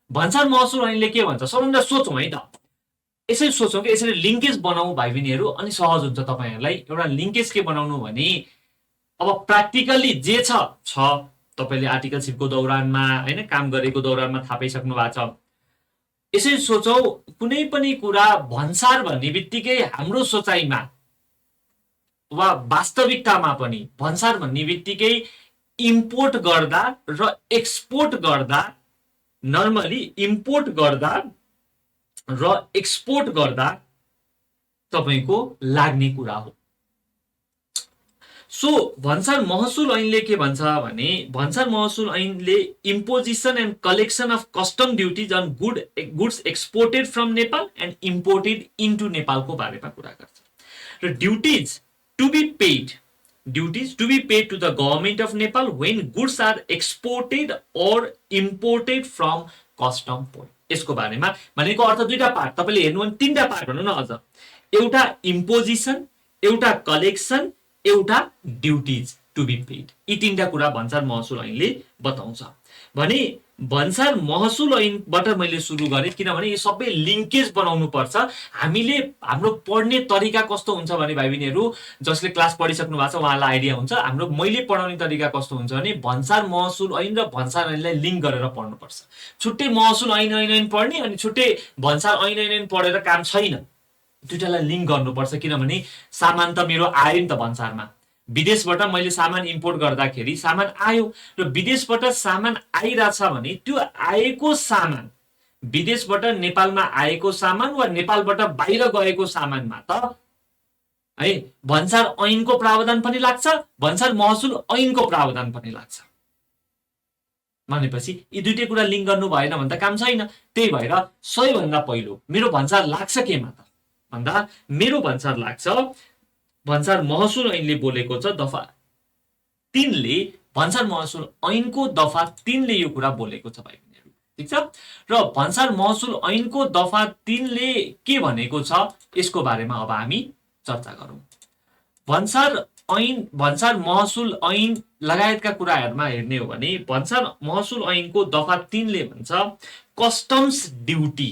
भन्सार महसुल ऐनले के भन्छ सबभन्दा सोचौँ है त, यसरी सोचौँ कि यसरी लिङ्केज बनाऊ भाइ बहिनीहरू, अनि सहज हुन्छ तपाईँहरूलाई। एउटा लिङ्केज के बनाउनु भने अब प्र्याक्टिकली जे छ तपाईँले आर्टिकलसिपको दौरानमा होइन काम गरेको दौरानमा थाहा पाइसक्नु भएको छ। यसरी सोचौँ कुनै पनि कुरा भन्सार भन्ने बित्तिकै हाम्रो सोचाइमा वा वास्तविकतामा पनि भन्सार भन्ने बित्तिकै इम्पोर्ट गर्दा र एक्सपोर्ट गर्दा, नर्मली इम्पोर्ट गर्दा र एक्सपोर्ट गर्दा तपाईको लाग्ने कुरा हो। सो भन्सार महसुल ऐनले के भन्छ भने भन्सार महसुल ऐनले imposition and collection of custom duties on goods exported from Nepal and imported into नेपालको बारेमा कुरा गर्छ। र duties to be paid to the government of Nepal when goods are exported or imported from custom point। यसको बारेमा भनेको अर्थ दुईटा part तपाईले हेर्नु भने तीनटा पार्ट भनौं न अझ, एउटा इम्पोजिसन, एउटा कलेक्सन, एउटा ड्युटिज टु बी पेड। यी तीनटा कुरा भन्सार महसुल ऐनले बताउँछ भने भन्सार महसुल ऐनबाट मैले सुरु गरेँ किनभने यो सबै लिङ्केज बनाउनु पर्छ। हामीले हाम्रो पढ्ने तरिका कस्तो हुन्छ भने भाइ बहिनीहरू जसले क्लास पढिसक्नु भएको छ उहाँलाई आइडिया हुन्छ। हाम्रो मैले पढाउने तरिका कस्तो हुन्छ भने भन्सार महसुल ऐन र भन्सार ऐनलाई लिङ्क गरेर पढ्नुपर्छ। छुट्टै महसुल ऐन पढ्ने अनि छुट्टै भन्सार ऐन पढेर काम छैन, दुईटालाई लिङ्क गर्नुपर्छ। किनभने सामान त मेरो आयो नि त भन्सारमा, विदेशबाट मैले सामान इम्पोर्ट गर्दाखेरि सामान आयो र विदेशबाट सामान आइरहेछ भने त्यो आएको सामान विदेशबाट नेपालमा आएको सामान वा नेपालबाट बाहिर गएको सामानमा त है भन्सार ऐनको प्रावधान पनि लाग्छ, भन्सार महसुल ऐनको प्रावधान पनि लाग्छ। भनेपछि यी दुईटै कुरा लिङ्क गर्नु भएन भने त काम छैन। त्यही भएर सबैभन्दा पहिलो मेरो भन्सार लाग्छ केमा त भन्दा मेरो भन्सार लाग्छ भन्सार महसुल ऐनले बोलेको छ दफा 3 ले, भन्सार महसुल ऐनको दफा 3 ले यो कुरा बोलेको छ भाइ बहिनीहरु, ठीक छ। र भन्सार महसुल ऐनको दफा 3 ले के भनेको छ यसको बारेमा अब हामी चर्चा गरौँ। भन्सार ऐन, भन्सार महसुल ऐन लगायतका कुराहरुमा हेर्ने हो भने भन्सार महसुल ऐनको दफा 3 ले भन्छ कस्टम्स ड्युटी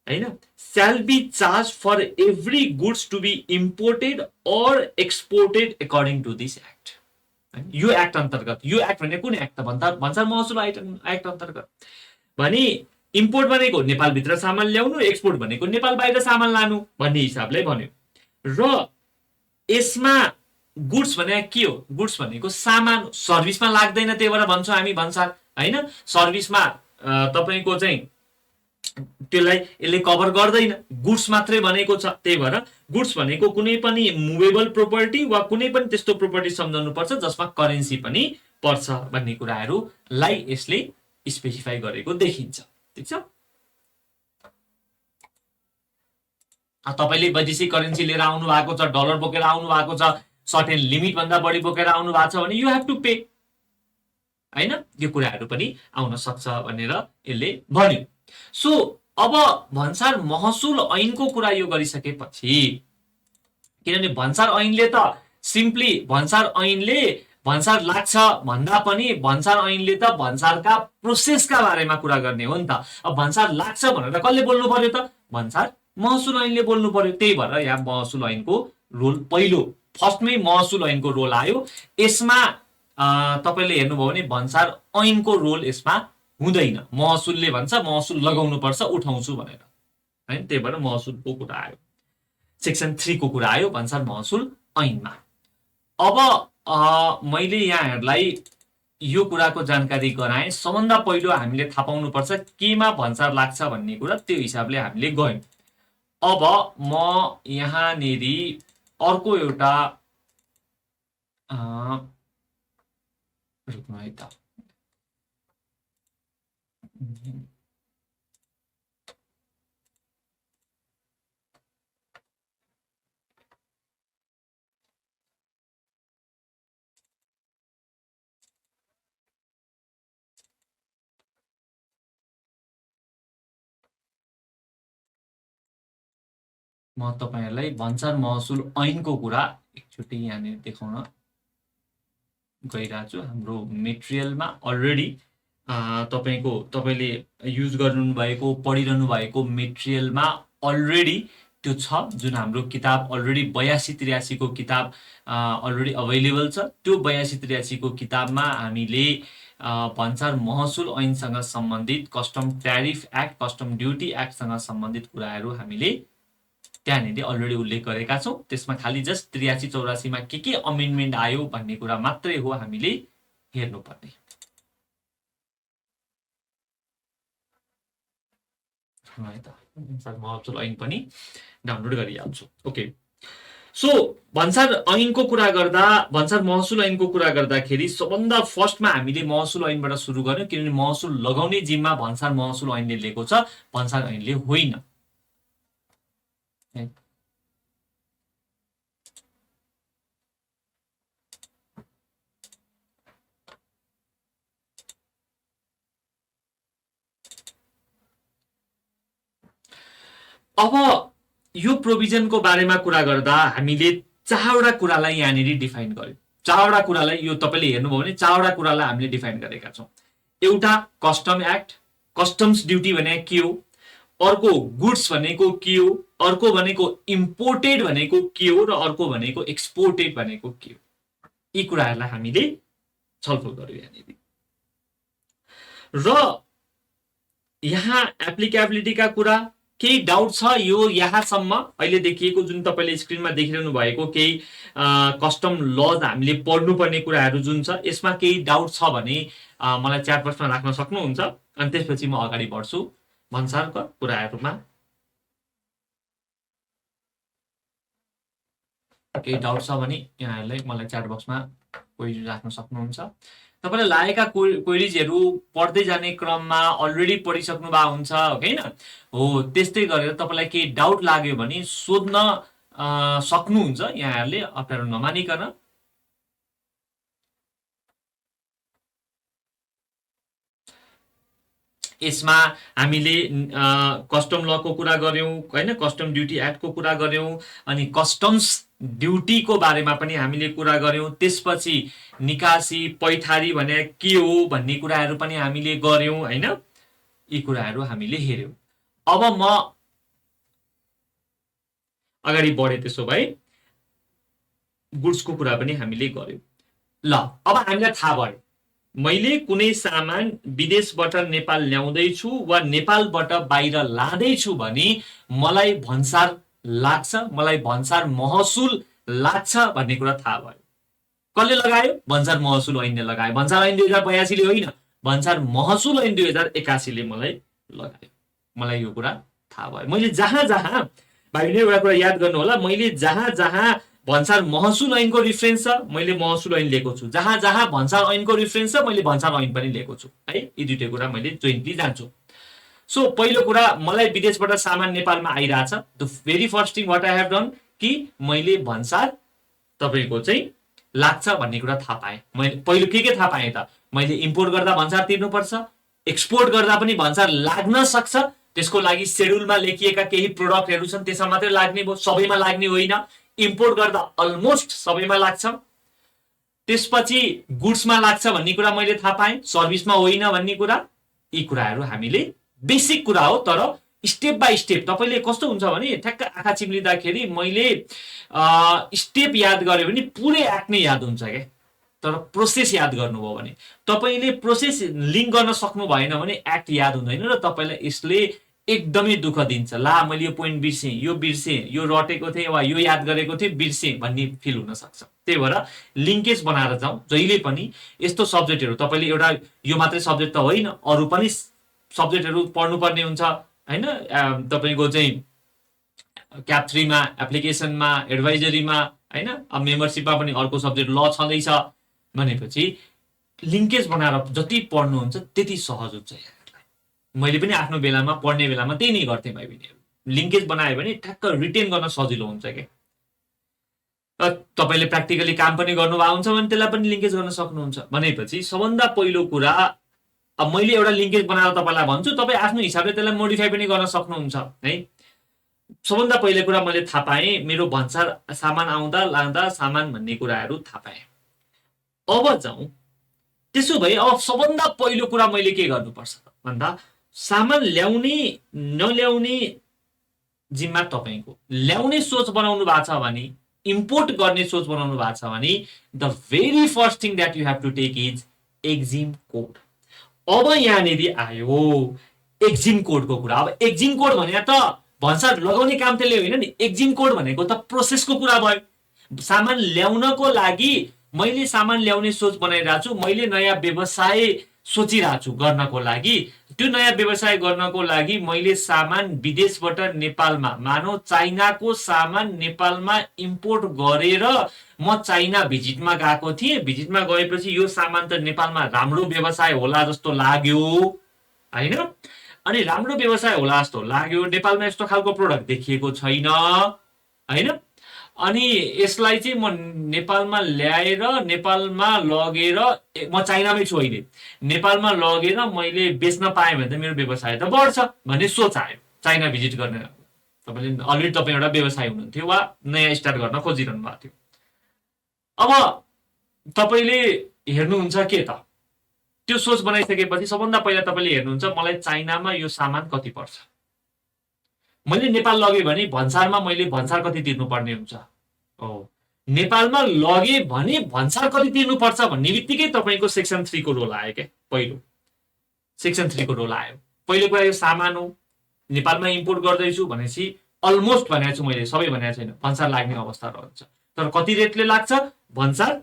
हैन shall be charged for every goods to be imported or exported according to this act। यो एक्ट अन्तर्गत, यो एक्ट भने कुन एक्ट भन्दा भन्सार महसुल एक्ट अन्तर्गत भने इम्पोर्ट भनेको नेपाल भित्र सामान ल्याउनु, एक्सपोर्ट भनेको नेपाल बाहिर सामान लानु भन्ने हिसाबले भन्यो। र यसमा गुड्स भने के हो? गुड्स भनेको सामान, सर्भिसमा लाग्दैन, त्यही भएर भन्छौं हामी भन्सार हैन। सर्भिसमा तपाईको चाहिँ त्यसलाई यसले कभर गर्दैन, गुड्स मात्रै भनेको छ। त्यही भएर गुड्स भनेको कुनै पनि मुभेबल प्रोपर्टी वा कुनै पनि त्यस्तो प्रोपर्टी सम्झनु पर्छ जसमा करेन्सी पनि पर्छ भन्ने कुराहरुलाई यसले स्पेसिफाई गरेको देखिन्छ, ठीक छ। तपाईले वैदेशिक करेन्सी लिएर आउनु भएको छ, डलर बोकेर आउनु भएको छ, सर्टेन लिमिट भन्दा बढी बोकेर आउनु भएको छ भने यु हैव टु पे हैन। यो कुराहरु पनि आउन सक्छ भनेर यसले भन्यो। सो अब भन्सार महसुल ऐनको कुरा यो गरिसकेपछि, किनभने भन्सार ऐनले त सिम्पली भन्सार ऐनले भन्सार लाग्छ भन्दा पनि भन्सार ऐनले त भन्सारका प्रोसेसका बारेमा कुरा गर्ने हो नि त। अब भन्सार लाग्छ भनेर कसले बोल्नु पर्यो त? भन्सार महसुल ऐनले बोल्नु पर्यो। त्यही भएर यहाँ महसुल ऐनको रोल पहिलो फर्स्टमै महसुल ऐनको रोल आयो। यसमा तपाईले हेर्नुभयो भने भन्सार ऐनको रोल यसमा हुँदैन। महसुलले भन्छ महसुल लगाउनु पर्छ उठाउँछु भनेर हैन, त्यही भएर महसुलको कुरा आयो, सेक्सन 3 को कुरा आयो भन्सार महसुल ऐनमा। अब मैले यहाँहरुलाई यो कुराको जानकारी गराएँ। सबभन्दा पहिलो हामीले थाहा पाउनु पर्छ केमा भन्सार लाग्छ भन्ने कुरा, त्यो हिसाबले हामीले गयौं। अब म यहाँ नेरी अर्को एउटा रुक्नु है त, म तपाईहरुलाई भन्सार महसुल ऐनको कुरा एकचोटी यहाँनिर देखाउन गइरहेको छु हाम्रो मेटेरियलमा अलरेडी तपाईँले युज गर्नु भएको पढिरहनु भएको मेटेरियलमा अलरेडी त्यो छ, जुन हाम्रो किताब अलरेडी 82-83 को किताब अलरेडी अभाइलेबल छ। त्यो 82-83 को किताबमा हामीले भन्सार महसुल ऐनसँग सम्बन्धित, custom tariff act, custom duty एक्टसँग सम्बन्धित कुराहरू हामीले त्यहाँनिर अलरेडी उल्लेख गरेका छौँ। त्यसमा खालि जस्ट 83-84 मा के अमेन्डमेन्ट आयो भन्ने कुरा मात्रै हो हामीले हेर्नुपर्ने। है त भन्सार महसुल ऐन पनि डाउनलोड गरिहाल्छु। ओके, सो भन्सार ऐनको कुरा गर्दा, भन्सार महसुल ऐनको कुरा गर्दाखेरि सबभन्दा फर्स्टमा हामीले महसुल ऐनबाट सुरु गर्यौँ, किनभने महसुल लगाउने जिम्मा भन्सार महसुल ऐनले लिएको छ, भन्सार ऐनले होइन। अब यो प्रोभिजनको बारेमा कुरा गर्दा हामीले चारवटा कुरालाई यहाँनिर डिफाइन गर्यौँ। चारवटा कुरालाई, यो तपाईँले हेर्नुभयो भने चारवटा कुरालाई हामीले डिफाइन गरेका छौँ। एउटा कस्टम एक्ट, कस्टम्स ड्युटी भने के हो, अर्को गुड्स भनेको के हो, अर्को भनेको इम्पोर्टेड भनेको के हो, र अर्को भनेको एक्सपोर्टेड भनेको के हो। यी कुराहरूलाई हामीले छलफल गर्यौँ यहाँनिर। र यहाँ एप्लिकेबिलिटीका कुरा केही डाउट छ यो यहाँसम्म अहिले देखिएको, जुन तपाईँले स्क्रिनमा देखिरहनु भएको केही कस्टम लज हामीले पढ्नुपर्ने कुराहरू जुन छ, यसमा केही डाउट छ भने मलाई च्याट बक्समा राख्न सक्नुहुन्छ, अनि त्यसपछि म अगाडि बढ्छु भन्सारका कुराहरूमा। केही डाउट छ भने यहाँहरूलाई मलाई च्याट बक्समा क्वेरी राख्न सक्नुहुन्छ। तपाईँलाई लागेका क्वेरिजहरू पढ्दै जाने क्रममा अलरेडी पढिसक्नु भएको हुन्छ होइन हो, त्यस्तै गरेर तपाईँलाई केही डाउट लाग्यो भने सोध्न सक्नुहुन्छ यहाँहरूले, अप्ठ्यारो नमानिकन। यसमा हामीले कस्टम लको कुरा गर्यौँ होइन, कस्टम ड्युटी एक्टको कुरा गर्यौँ, अनि कस्टम्स ड्युटीको बारेमा पनि हामीले कुरा गर्यौँ। त्यसपछि निकासी पैठारी भने के हो भन्ने कुराहरू पनि हामीले गर्यौँ होइन, यी कुराहरू हामीले हेर्यौँ। अब म अगाडि बढेँ, त्यसो भए गुड्सको कुरा पनि हामीले गर्यौँ। ल, अब हामीलाई थाहा भयो मैले कुनै सामान विदेशबाट नेपाल ल्याउँदैछु वा नेपालबाट बाहिर लाँदैछु भने मलाई भन्सार लाग्छ, मलाई भन्सार महसुल लाग्छ भन्ने कुरा थाहा भयो। कसले लगायो? भन्सार महसुल ऐनले लगायो। भन्सार ऐन 2082 ले होइन, भन्सार महसुल ऐन 2081 ले मलाई लगायो। मलाई यो कुरा थाहा भयो। मैले जहाँ जहाँ, भाइले एउटा कुरा याद गर्नु होला, मैले जहाँ जहाँ भन्सार महसुल ऐनको रिफरेन्स छ मैले महसुल ऐन लिएको छु, जहाँ जहाँ भन्सार ऐनको रिफरेन्स छ मैले भन्सार ऐन पनि लिएको छु है। यी दुईटै कुरा मैले जोइन्टली जान्छु। सो पहिलो कुरा, मलाई विदेशबाट सामान नेपालमा आइरहेछ, the very first thing what I have done कि मैले भन्सार तपाईँको चाहिँ लाग्छ भन्ने कुरा थाहा पाएँ। मैले पहिलो के थाहा पाएँ त, मैले इम्पोर्ट गर्दा भन्सार तिर्नुपर्छ, एक्सपोर्ट गर्दा पनि भन्सार लाग्न सक्छ। त्यसको लागि सेड्युलमा लेखिएका केही प्रोडक्टहरू छन्, त्यसमा मात्रै लाग्ने भयो, सबैमा लाग्ने होइन। इम्पोर्ट गर्दा अलमोस्ट सबैमा लाग्छ। त्यसपछि गुड्समा लाग्छ भन्ने कुरा मैले थाहा पाएँ, सर्भिसमा होइन भन्ने कुरा। यी कुराहरू हामीले बेसिक कुरा हो, तर स्टेप बाई स्टेप तपाईँले कस्तो हुन्छ भने ठ्याक्क आँखा चिम्लिँदाखेरि मैले स्टेप याद गर्यो भने पुरै एक्ट नै याद हुन्छ क्या, तर प्रोसेस याद गर्नुभयो भने, तपाईँले प्रोसेस लिङ्क गर्न सक्नु भएन भने एक्ट याद हुँदैन र तपाईँलाई यसले एकदमै दुःख दिन्छ। ला मैले यो पोइन्ट बिर्सेँ, यो बिर्सेँ, यो रटेको थिएँ वा यो याद गरेको थिएँ, बिर्सेँ भन्ने फिल हुन सक्छ। त्यही भएर लिङ्केज बनाएर जाउँ जहिले पनि। यस्तो सब्जेक्टहरू तपाईँले एउटा यो मात्रै सब्जेक्ट त होइन, अरू पनि सब्जेक्टहरू पढ्नुपर्ने हुन्छ होइन। तपाईँको चाहिँ क्याप 3 मा, एप्लिकेसनमा, एडभाइजरीमा होइन, अब मेम्बरसिपमा पनि अर्को सब्जेक्ट ल छँदैछ भनेपछि लिङ्केज बनाएर जति पढ्नुहुन्छ त्यति सहज हुन्छ। मैले पनि आफ्नो बेलामा पढ्ने बेलामा त्यही नै गर्थेँ भाइ बहिनीहरू, लिङ्केज बनायो भने ठ्याक्क रिटेन गर्न सजिलो हुन्छ क्या। तपाईँले प्र्याक्टिकली काम पनि गर्नुभएको हुन्छ भने त्यसलाई पनि लिङ्केज गर्न सक्नुहुन्छ। भनेपछि सबभन्दा पहिलो कुरा, अब मैले एउटा लिङ्केज बनाएर तपाईँलाई भन्छु, तपाईँ आफ्नो हिसाबले त्यसलाई मोडिफाई पनि गर्न सक्नुहुन्छ है। सबभन्दा पहिलो कुरा मैले थाहा पाएँ, मेरो भन्सार सामान आउँदा लाँदा सामान भन्ने कुराहरू थाहा पाएँ। अब जाउँ, त्यसो भए अब सबभन्दा पहिलो कुरा मैले के गर्नुपर्छ भन्दा सामान ल्याउने नल्याउने जिम्मा तपाईँको। ल्याउने सोच बनाउनु भएको छ भने, इम्पोर्ट गर्ने सोच बनाउनु भएको छ भने the very first thing that you have to take is exim code. अब यहाँनिर आयो एक्जिम कोडको कुरा। अब एक्जिम कोड भने त भन्सार लगाउने काम त्यसले होइन नि, एक्जिम कोड भनेको त प्रोसेसको कुरा भयो। सामान ल्याउनको लागि मैले सामान ल्याउने सोच बनाइरहेको छु, मैले नयाँ व्यवसाय सोचिरहेको छु गर्नको लागि। त्यो नयाँ व्यवसाय गर्नको लागि मैले सामान विदेशबाट नेपालमा, मानौ चाइनाको सामान नेपालमा इम्पोर्ट गरेर म चाइना भिजिटमा गएको थिएँ। भिजिटमा गएपछि यो सामान त नेपालमा राम्रो व्यवसाय होला जस्तो लाग्यो होइन, अनि राम्रो व्यवसाय होला जस्तो लाग्यो, नेपालमा यस्तो खालको प्रोडक्ट देखिएको छैन होइन, अनि यसलाई चाहिँ म नेपालमा ल्याएर नेपालमा लगेर, म चाइनामै छु अहिले, नेपालमा लगेर मैले बेच्न पाएँ भने त मेरो व्यवसाय त बढ्छ भन्ने सोच आयो चाइना भिजिट गर्ने। तपाईँले अलरेडी तपाईँ एउटा व्यवसाय हुनुहुन्थ्यो वा नयाँ स्टार्ट गर्न खोजिरहनु भएको थियो। अब तपाईँले हेर्नुहुन्छ के त, त्यो सोच बनाइसकेपछि सबभन्दा पहिला तपाईँले हेर्नुहुन्छ मलाई चाइनामा यो सामान कति पर्छ, मैले नेपाल लगे भने भन्सारमा मैले भन्सार कति तिर्नुपर्ने हुन्छ, नेपालमा लगे भने भन्सार कति तिर्नुपर्छ भन्ने बित्तिकै तपाईँको सेक्सन 3 को रोल आयो क्या। पहिलो सेक्सन 3 को रोल आयो। पहिलो कुरा यो सामान हो, नेपालमा इम्पोर्ट गर्दैछु भनेपछि अलमोस्ट भनेको छु मैले, सबै भनेको छैन, भन्सार लाग्ने अवस्था रहन्छ। तर कति रेटले लाग्छ, भन्सार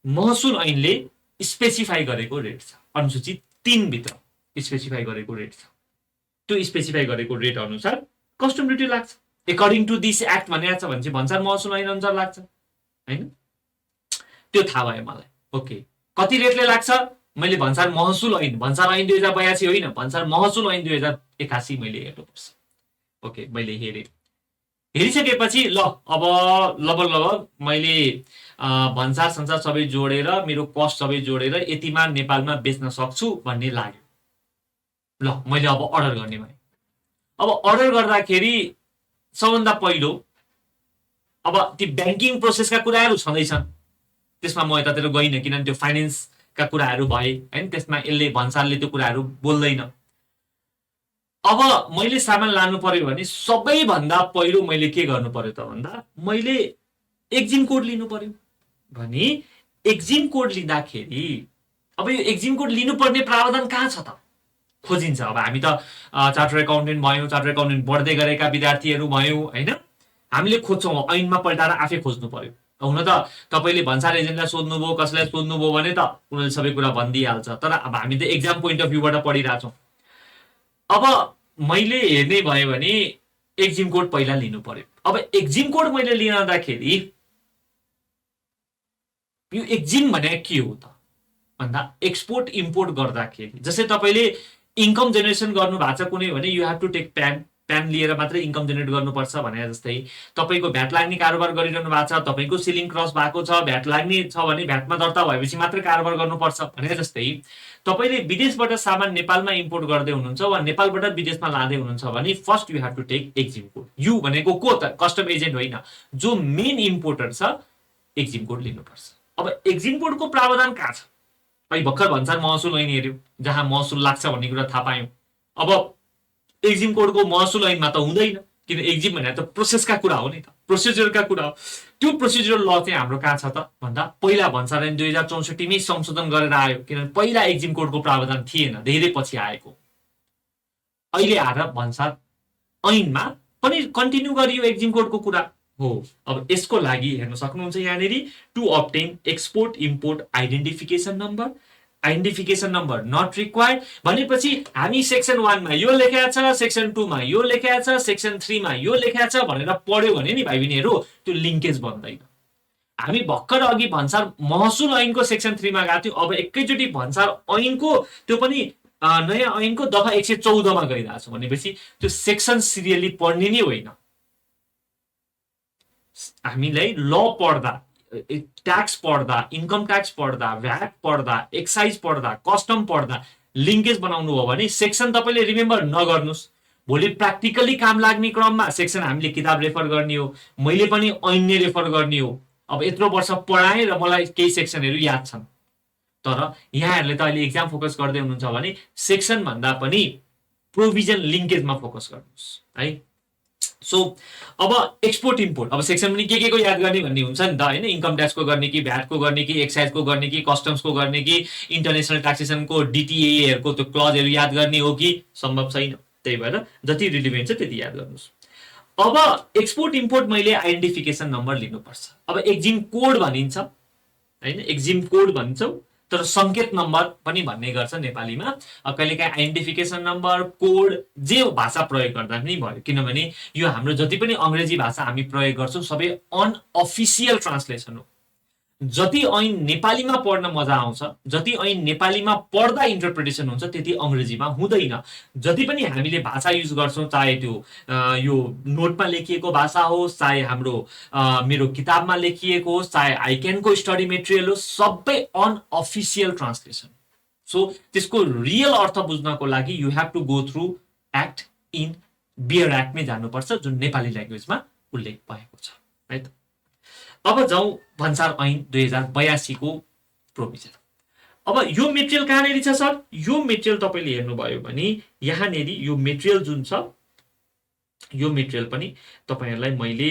महसुल ऐनले स्पेसिफाई गरेको रेट छ, अनुसूची 3 भित्र स्पेसिफाई गरेको रेट छ। त्यो स्पेसिफाई गरेको रेट अनुसार कस्टम ड्युटी लाग्छ। एकर्डिङ टु दिस एक्ट भनेको छ भने चाहिँ भन्सार महसुल ऐन अनुसार लाग्छ होइन, त्यो थाहा भयो मलाई। ओके, कति रेटले लाग्छ, मैले भन्सार महसुल ऐन, भन्सार ऐन 2082 होइन, भन्सार महसुल ऐन 2081 मैले हेर्नुपर्छ। ओके, मैले हेरेँ, हेरिसकेपछि ल अब लगभग मैले भन्सार संसार सबै जोडेर मेरो कस्ट सबै जोडेर यतिमा नेपालमा बेच्न सक्छु भन्ने लाग्यो। ल मैले अब अर्डर गर्ने भएँ। अब अर्डर गर्दाखेरि सबभन्दा पहिलो अब ती ब्याङ्किङ प्रोसेसका कुराहरू छँदैछन्, त्यसमा म यतातिर गइनँ किनभने त्यो फाइनेन्सका कुराहरू भए होइन, त्यसमा यसले भन्सारले त्यो कुराहरू बोल्दैन। अब मैले सामान लानु पर्यो भने सबैभन्दा पहिलो मैले के गर्नु पर्यो त भन्दा मैले एक्जिम कोड लिनु पर्यो। भने एक्जिम कोड लिँदाखेरि अब यो एक्जिम कोड लिनुपर्ने प्रावधान कहाँ छ त, खोजिन्छ। अब हामी त चार्टर एकाउन्टेन्ट भयौँ, चार्टर एकाउन्टेन्ट बढ्दै गरेका विद्यार्थीहरू भयौँ होइन, हामीले खोज्छौँ, ऐनमा पल्टाएर आफै खोज्नु पर्यो। हुन त तपाईँले भन्सार एजेन्टलाई सोध्नुभयो, कसैलाई सोध्नुभयो भने त उनीहरूले सबै कुरा भनिदिइहाल्छ, तर अब हामी त एक्जाम पोइन्ट अफ भ्यूबाट पढिरहेछौँ। अब मैले हेर्ने भयो भने एक्जिम कोड पहिला लिनु पर्यो। अब एक्जिम कोड मैले लिँदाखेरि यो एक्जिम भने के हो त भन्दा एक्सपोर्ट इम्पोर्ट गर्दाखेरि जस्तै तपाईँले इन्कम जेनेरेसन गर्नु भएको छ कुनै भने you have to take PAN लिएर मात्रै इन्कम जेनेरेट गर्नुपर्छ भने जस्तै तपाईँको भ्याट लाग्ने कारोबार गरिरहनु भएको छ, तपाईँको सिलिङ क्रस भएको छ, भ्याट लाग्ने छ भने भ्याटमा दर्ता भएपछि मात्रै कारोबार गर्नुपर्छ भने जस्तै तपाईँले विदेशबाट सामान नेपालमा इम्पोर्ट गर्दै हुनुहुन्छ वा नेपालबाट विदेशमा लाँदै हुनुहुन्छ भने first you have to take exim code. You भनेको को त, कस्टम एजेन्ट होइन, जो मेन इम्पोर्टर छ एक्जिम कोड लिनुपर्छ। अब एक्जिम कोडको प्रावधान कहाँ छ, अहिले भर्खर भन्सार महसुल ऐन हेऱ्यो जहाँ महसुल लाग्छ भन्ने कुरा थाहा पायौँ। अब एक्जिम कोडको महसुल ऐनमा त हुँदैन, किन एक्जिम भने त प्रोसेसका कुरा हो नि त, प्रोसिजरका कुरा हो। त्यो प्रोसिजरल ल चाहिँ हाम्रो कहाँ छ त भन्दा पहिला भन्सार ऐन 2064 मै संशोधन गरेर आयो, किनभने पहिला एक्जिम कोडको प्रावधान थिएन, धेरै पछि आएको। अहिले आएर भन्सार ऐनमा पनि कन्टिन्यू गरियो एक्जिम कोडको कुरा हो। अब यसको लागि हेर्न सक्नुहुन्छ यहाँनिर to obtain export import identification number, identification number not required भनेपछि हामी सेक्सन 1 मा यो लेखेको छ, सेक्सन 2 मा यो लेखेको छ, सेक्सन 3 मा यो लेखेको छ भनेर पढ्यो भने नि भाइ बहिनीहरू त्यो लिङ्केज बन्दैन। हामी भर्खर अघि भन्सार महसुल ऐनको सेक्सन 3 मा गएको थियौँ, अब एकैचोटि भन्सार ऐनको त्यो पनि नयाँ ऐनको दफा 114 मा गइरहेको छ भनेपछि त्यो सेक्सन सिरियली पढ्ने नै होइन। हामीलाई ल पढ्दा, ट्याक्स पढ्दा, इन्कम ट्याक्स पढ्दा, भ्याट पढ्दा, एक्साइज पढ्दा, कस्टम पढ्दा लिङ्केज बनाउनु हो भने सेक्सन तपाईँले रिमेम्बर नगर्नुहोस्, भोलि प्र्याक्टिकली काम लाग्ने क्रममा सेक्सन हामीले किताब रेफर गर्ने हो, मैले पनि ऐन नै रेफर गर्ने हो। अब यत्रो वर्ष पढाएँ र मलाई केही सेक्सनहरू याद छन्, तर यहाँहरूले त अहिले एक्जाम फोकस गर्दै हुनुहुन्छ भने सेक्सन भन्दा पनि प्रोभिजन लिङ्केजमा फोकस गर्नुहोस् है। सो अब एक्सपोर्ट इम्पोर्ट, अब सेक्सन पनि के को याद गर्ने भन्ने हुन्छ नि त होइन, इन्कम ट्याक्सको गर्ने कि भ्याटको गर्ने कि एक्साइजको गर्ने कि कस्टम्सको गर्ने कि इन्टरनेसनल ट्याक्सेसनको डिटिएहरूको त्यो क्लजहरू याद गर्ने हो कि सम्भव छैन। त्यही भएर जति रिलिभेन्ट छ त्यति याद गर्नुहोस्। अब एक्सपोर्ट इम्पोर्ट मैले आइडेन्टिफिकेसन नम्बर लिनुपर्छ। अब एक्जिम कोड भनिन्छ होइन, एक्जिम कोड भन्छौँ तर सङ्केत नम्बर पनि भन्ने गर्छ नेपालीमा। कहिलेकाहीँ आइडेन्टिफिकेसन नम्बर, कोड जे भाषा प्रयोग गर्दा पनि भयो, किनभने यो हाम्रो जति पनि अङ्ग्रेजी भाषा हामी प्रयोग गर्छौँ सबै अनअफिसियल ट्रान्सलेसन हो। जति ऐन नेपालीमा पढ्न मजा आउँछ, जति ऐन नेपालीमा पढ्दा इन्टरप्रिटेसन हुन्छ, त्यति अङ्ग्रेजीमा हुँदैन। जति पनि हामीले भाषा युज गर्छौँ, चाहे त्यो यो नोटमा लेखिएको भाषा होस्, चाहे हाम्रो मेरो किताबमा लेखिएको होस्, चाहे आइक्यानको स्टडी मेटेरियल होस्, सबै अनअफिसियल ट्रान्सलेसन। सो त्यसको रियल अर्थ बुझ्नको लागि you have to go through act in बियर एक्टमै जानुपर्छ, जुन नेपाली ल्याङ्ग्वेजमा उल्लेख भएको छ है त। अब जाउँ भन्सार ऐन 2082 को प्रोभिजन। अब यो मेटेरियल कहाँनिर छ सर? यो मेटेरियल तपाईँले हेर्नुभयो भने यहाँनिर यो मेटेरियल जुन छ, यो मेटेरियल पनि तपाईँहरूलाई मैले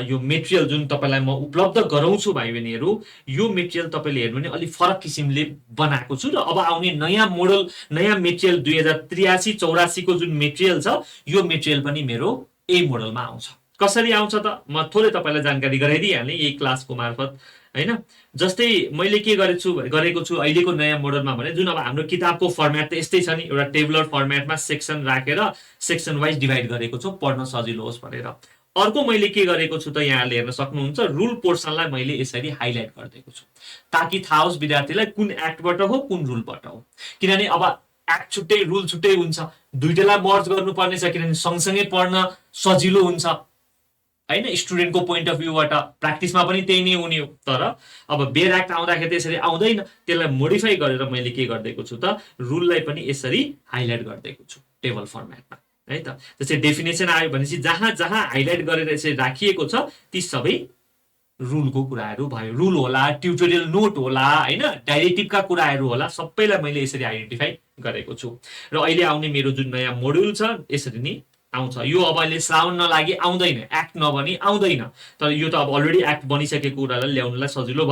यो मेटेरियल जुन तपाईँलाई म उपलब्ध गराउँछु भाइ बहिनीहरू, यो मेटेरियल तपाईँले हेर्नु भने अलिक फरक किसिमले बनाएको छु। र अब आउने नयाँ मोडल, नयाँ मेटेरियल 2083-84 को जुन मेटेरियल छ, यो मेटेरियल पनि मेरो यही मोडलमा आउँछ। कसरी आउँछ त म थोरै तपाईँलाई जानकारी गराइदिइहालेँ यही क्लासको मार्फत होइन। जस्तै मैले के गरेको छु अहिलेको नयाँ मोडलमा भने, जुन अब हाम्रो किताबको फर्मेट त यस्तै छ नि, एउटा टेबुलर फर्मेटमा सेक्सन राखेर सेक्सन वाइज डिभाइड गरेको छु पढ्न सजिलो होस् भनेर। अर्को मैले के गरेको छु त यहाँले हेर्न सक्नुहुन्छ, रुल पोर्सनलाई मैले यसरी हाइलाइट गरिदिएको छु ताकि थाहा होस् विद्यार्थीलाई कुन एक्टबाट हो कुन रुलबाट हो। किनभने अब एक्ट छुट्टै रुल छुट्टै हुन्छ, दुईटैलाई मर्ज गर्नुपर्ने छ, किनभने सँगसँगै पढ्न सजिलो हुन्छ होइन, स्टुडेन्टको पोइन्ट अफ भ्यूबाट। प्र्याक्टिसमा पनि त्यही नै हुने हो। तर अब बेयर एक्ट आउँदाखेरि त्यसरी आउँदैन, त्यसलाई मोडिफाई गरेर मैले के गरिदिएको छु त, रुललाई पनि यसरी हाइलाइट गरिदिएको छु टेबल फर्मेटमा है त। जस्तै डेफिनेसन आयो भनेपछि जहाँ जहाँ हाइलाइट गरेर यसरी राखिएको छ ती सबै रुलको कुराहरू भयो। रुल होला, ट्युटोरियल नोट होला होइन, डाइरेक्टिभका कुराहरू होला, सबैलाई मैले यसरी आइडेन्टिफाई गरेको छु। र अहिले आउने मेरो जुन नयाँ मोड्युल छ यसरी नै आउँछ। यो अब अहिले श्रावण नलागि आउँदैन, एक्ट नबनी आउँदैन, तर यो त अब अलरेडी एक्ट बनिसकेको कुरालाई ल्याउनलाई सजिलो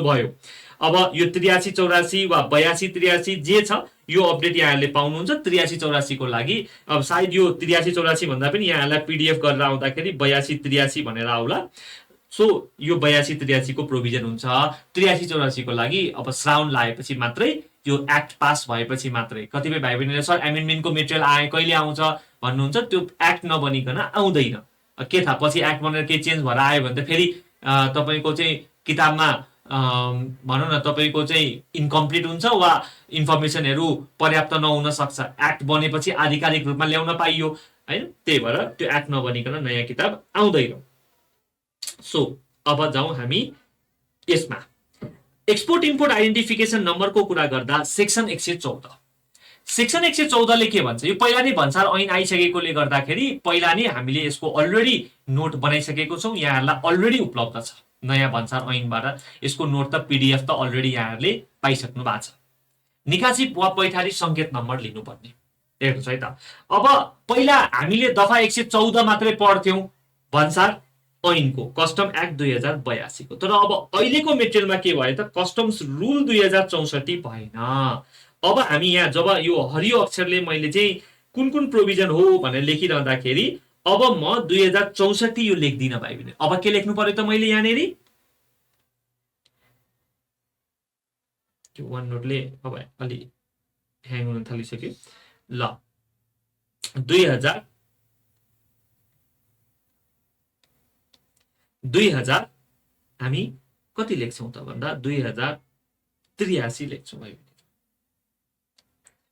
भयो। अब यो 83-84 वा 82-83 जे छ यो अपडेट यहाँहरूले पाउनुहुन्छ। 83-84 को लागि अब सायद यो 83-84 भन्दा पनि यहाँहरूलाई पिडिएफ गरेर आउँदाखेरि 82-83 भनेर आउला। सो यो 82-83 को प्रोभिजन हुन्छ। 83-84 को लागि अब श्रावण लागेपछि मात्रै, यो एक्ट पास भएपछि मात्रै। कतिपय भाइ बहिनीले सर एमेन्डमेन्टको मेटेरियल आए कहिले आउँछ भन्नुहुन्छ, त्यो एक्ट नबनिकन आउँदैन। के थाहा पछि एक्ट बनेर केही चेन्ज भएर आयो भने त फेरि तपाईँको चाहिँ किताबमा भनौँ न तपाईँको चाहिँ इन्कम्प्लिट हुन्छ वा इन्फर्मेसनहरू पर्याप्त नहुन सक्छ। एक्ट बनेपछि आधिकारिक रूपमा ल्याउन पाइयो होइन, त्यही भएर त्यो एक्ट नबनिकन नयाँ किताब आउँदैन। सो अब जाउँ हामी यसमा एक्सपोर्ट इम्पोर्ट आइडेन्टिफिकेसन नम्बरको कुरा गर्दा सेक्सन 114। सेक्सन 114 ले के भन्छ, यो पहिला नै भन्सार ऐन आइसकेकोले गर्दाखेरि पहिला नै हामीले यसको अलरेडी नोट बनाइसकेको छौँ, यहाँहरूलाई अलरेडी उपलब्ध छ नयाँ भन्सार ऐनबाट। यसको नोट त पिडिएफ त अलरेडी यहाँहरूले पाइसक्नु भएको छ। निकासी वा पैठारी सङ्केत नम्बर लिनुपर्ने हेर्नुहोस् है त। अब पहिला हामीले दफा 114 मात्रै पढ्थ्यौँ भन्सार ऐनको, कस्टम एक्ट 2082 को। तर अब अहिलेको मेटेरियलमा के भयो त, कस्टम्स रुल 2064 भएन। अब हामी यहाँ जब यो हरियो अक्षरले मैले चाहिँ कुन कुन प्रोभिजन हो भनेर लेखिरहँदाखेरि अब म 2064 यो लेख्दिनँ भाइ बहिनी। अब के लेख्नु पर्यो त मैले यहाँनिर, वान नोटले अब अलि ह्याङ हुन थालिसक्यो। ल 2000 हामी कति लेख्छौँ त भन्दा 2083 लेख्छौँ भाइ बहिनी।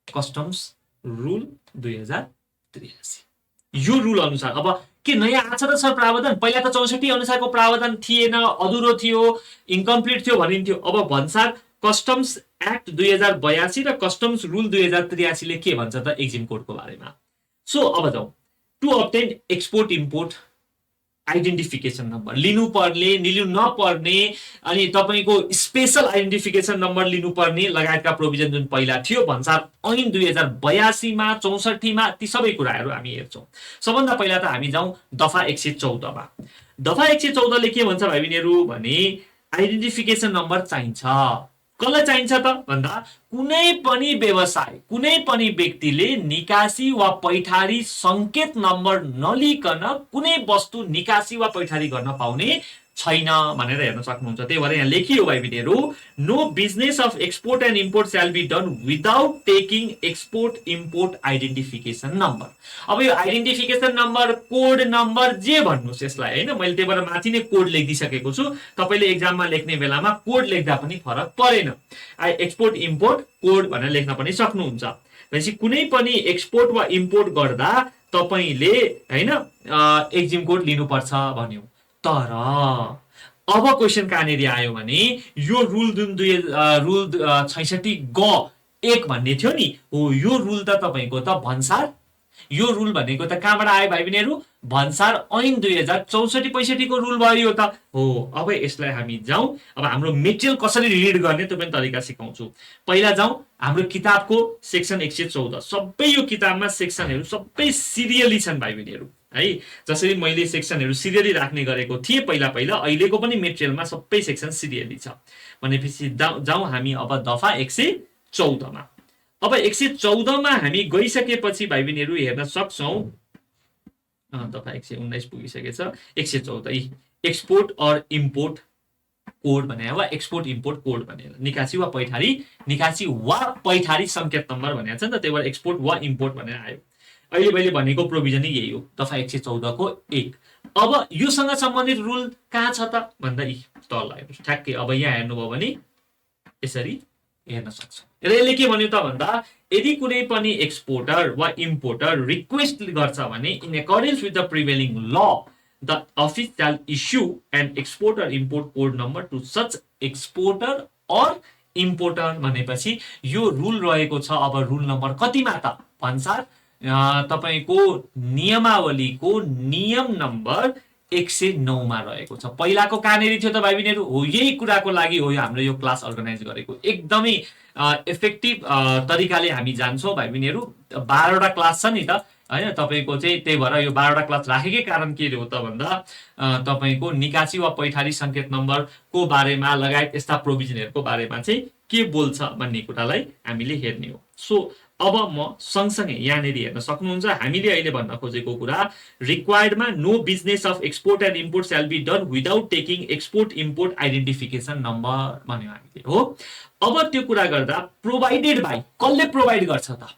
कस्टम्स रुल 2083 यो रुल अनुसार अब के नयाँ आछ त सर प्रावधान? पहिला त 64 अनुसारको प्रावधान थिएन, अधुरो थियो, इन्कम्प्लिट थियो भनिन्थ्यो। अब भन्सार कस्टम्स एक्ट 2082 र कस्टम्स रुल 2083 ले के भन्छ त एक्जिम कोडको बारेमा। सो अब जाउँ to obtain export import identification number लिनुपर्ने लिनु नपर्ने अनि तपाईँको स्पेशल आइडेन्टिफिकेसन नम्बर लिनुपर्ने लगायतका प्रोभिजन जुन पहिला थियो भन्सार ऐन 2082मा 64मा ती सबै कुराहरू हामी हेर्छौँ। सबभन्दा पहिला त हामी जाउँ दफा 114मा। दफा 114ले के भन्छ भाइ बहिनीहरू भने आइडेन्टिफिकेसन नम्बर चाहिन्छ। कसलाई चाहिन्छ त भन्दा कुनै पनि व्यवसाय कुनै पनि व्यक्तिले निकासी वा पैठारी संकेत नम्बर नलिकन कुनै वस्तु निकासी वा पैठारी गर्न पाउने छैन भनेर हेर्न सक्नुहुन्छ। त्यही भएर यहाँ लेखियो भाइ बहिनीहरू no business of export and import shall be done without taking export import identification number. अब यो आइडेन्टिफिकेसन नम्बर कोड नम्बर जे भन्नुहोस् यसलाई होइन, मैले त्यही भएर माथि नै कोड लेखिदिसकेको छु। तपाईँले एक्जाममा लेख्ने बेलामा कोड लेख्दा पनि फरक परेन, एक्सपोर्ट इम्पोर्ट कोड भनेर लेख्न पनि सक्नुहुन्छ। भनेपछि कुनै पनि एक्सपोर्ट वा इम्पोर्ट गर्दा तपाईँले होइन एक्जिम कोड लिनुपर्छ भन्यो। तर अब क्वेसन कहाँनिर आयो भने यो रुल जुन रुल 66 ग 1 भन्ने थियो नि हो, यो रुल त तपाईँको त भन्सार यो रुल भनेको त कहाँबाट आयो भाइ बहिनीहरू भन्सार ऐन 2064-65 को रुल भयो त हो। अब यसलाई हामी जाउँ, अब हाम्रो मेटेरियल कसरी रिड गर्ने त्यो पनि तरिका सिकाउँछु। पहिला जाउँ हाम्रो किताबको सेक्सन 114। सबै यो किताबमा सेक्सनहरू सबै सिरियली छन् भाइ बहिनीहरू है। जसरी मैले सेक्सनहरू सिरियली राख्ने गरेको थिएँ पहिला पहिला, अहिलेको पनि मेटेरियलमा सबै सेक्सन सिरियली छ। भनेपछि जाउँ हामी अब दफा 114मा। अब 114मा हामी गइसकेपछि भाइ बहिनीहरू हेर्न सक्छौँ दफा 119 पुगिसकेछ। 114 एक्सपोर्ट अर इम्पोर्ट कोड भने वा एक्सपोर्ट इम्पोर्ट कोड भनेर निकासी वा पैठारी संकेत नम्बर भनेको छ नि त, त्यही भएर एक्सपोर्ट वा इम्पोर्ट भनेर आयो। अहिले मैले भनेको प्रोभिजनै यही हो दफा 114 को 1। अब योसँग सम्बन्धित रुल कहाँ छ त भन्दा तल हेर्नुहोस् ठ्याक्कै। अब यहाँ हेर्नुभयो भने यसरी हेर्न सक्छ। र यसले के भन्यो त भन्दा यदि कुनै पनि एक्सपोर्टर वा इम्पोर्टर रिक्वेस्ट गर्छ भने in accordance with the prevailing law the office shall issue an export or import code number to such exporter or importer भनेपछि यो रुल रहेको छ। अब रुल नम्बर कतिमा त भन्सार तपाईको नियमावलीको नियम नम्बर 109 मा रहेको छ। पहिलाको कहाँनिर थियो त भाइ बहिनीहरू हो, यही कुराको लागि हो हाम्रो यो क्लास अर्गनाइज गरेको। एकदमै इफेक्टिभ तरिकाले हामी जान्छौँ भाइ बहिनीहरू। 12 वटा क्लास छ नि त हैन तपाईको चाहिँ, त्यही भएर यो 12 वटा क्लास राखेकै कारण के हो त भन्दा तपाईको निकासी वा पैठारी संकेत नम्बरको बारेमा लगायत यस्ता प्रोभिजनहरूको बारेमा चाहिँ के बोल्छ भन्ने कुरालाई हामीले हेर्ने हो। सो अब म सँगसँगै यहाँनिर हेर्न सक्नुहुन्छ हामीले अहिले भन्न खोजेको कुरा रिक्वायर्डमा no business of export and import shall be done without taking export import identification number भन्यो हामीले हो। अब त्यो कुरा गर्दा प्रोभाइडेड बाइ कसले प्रोभाइड गर्छ त,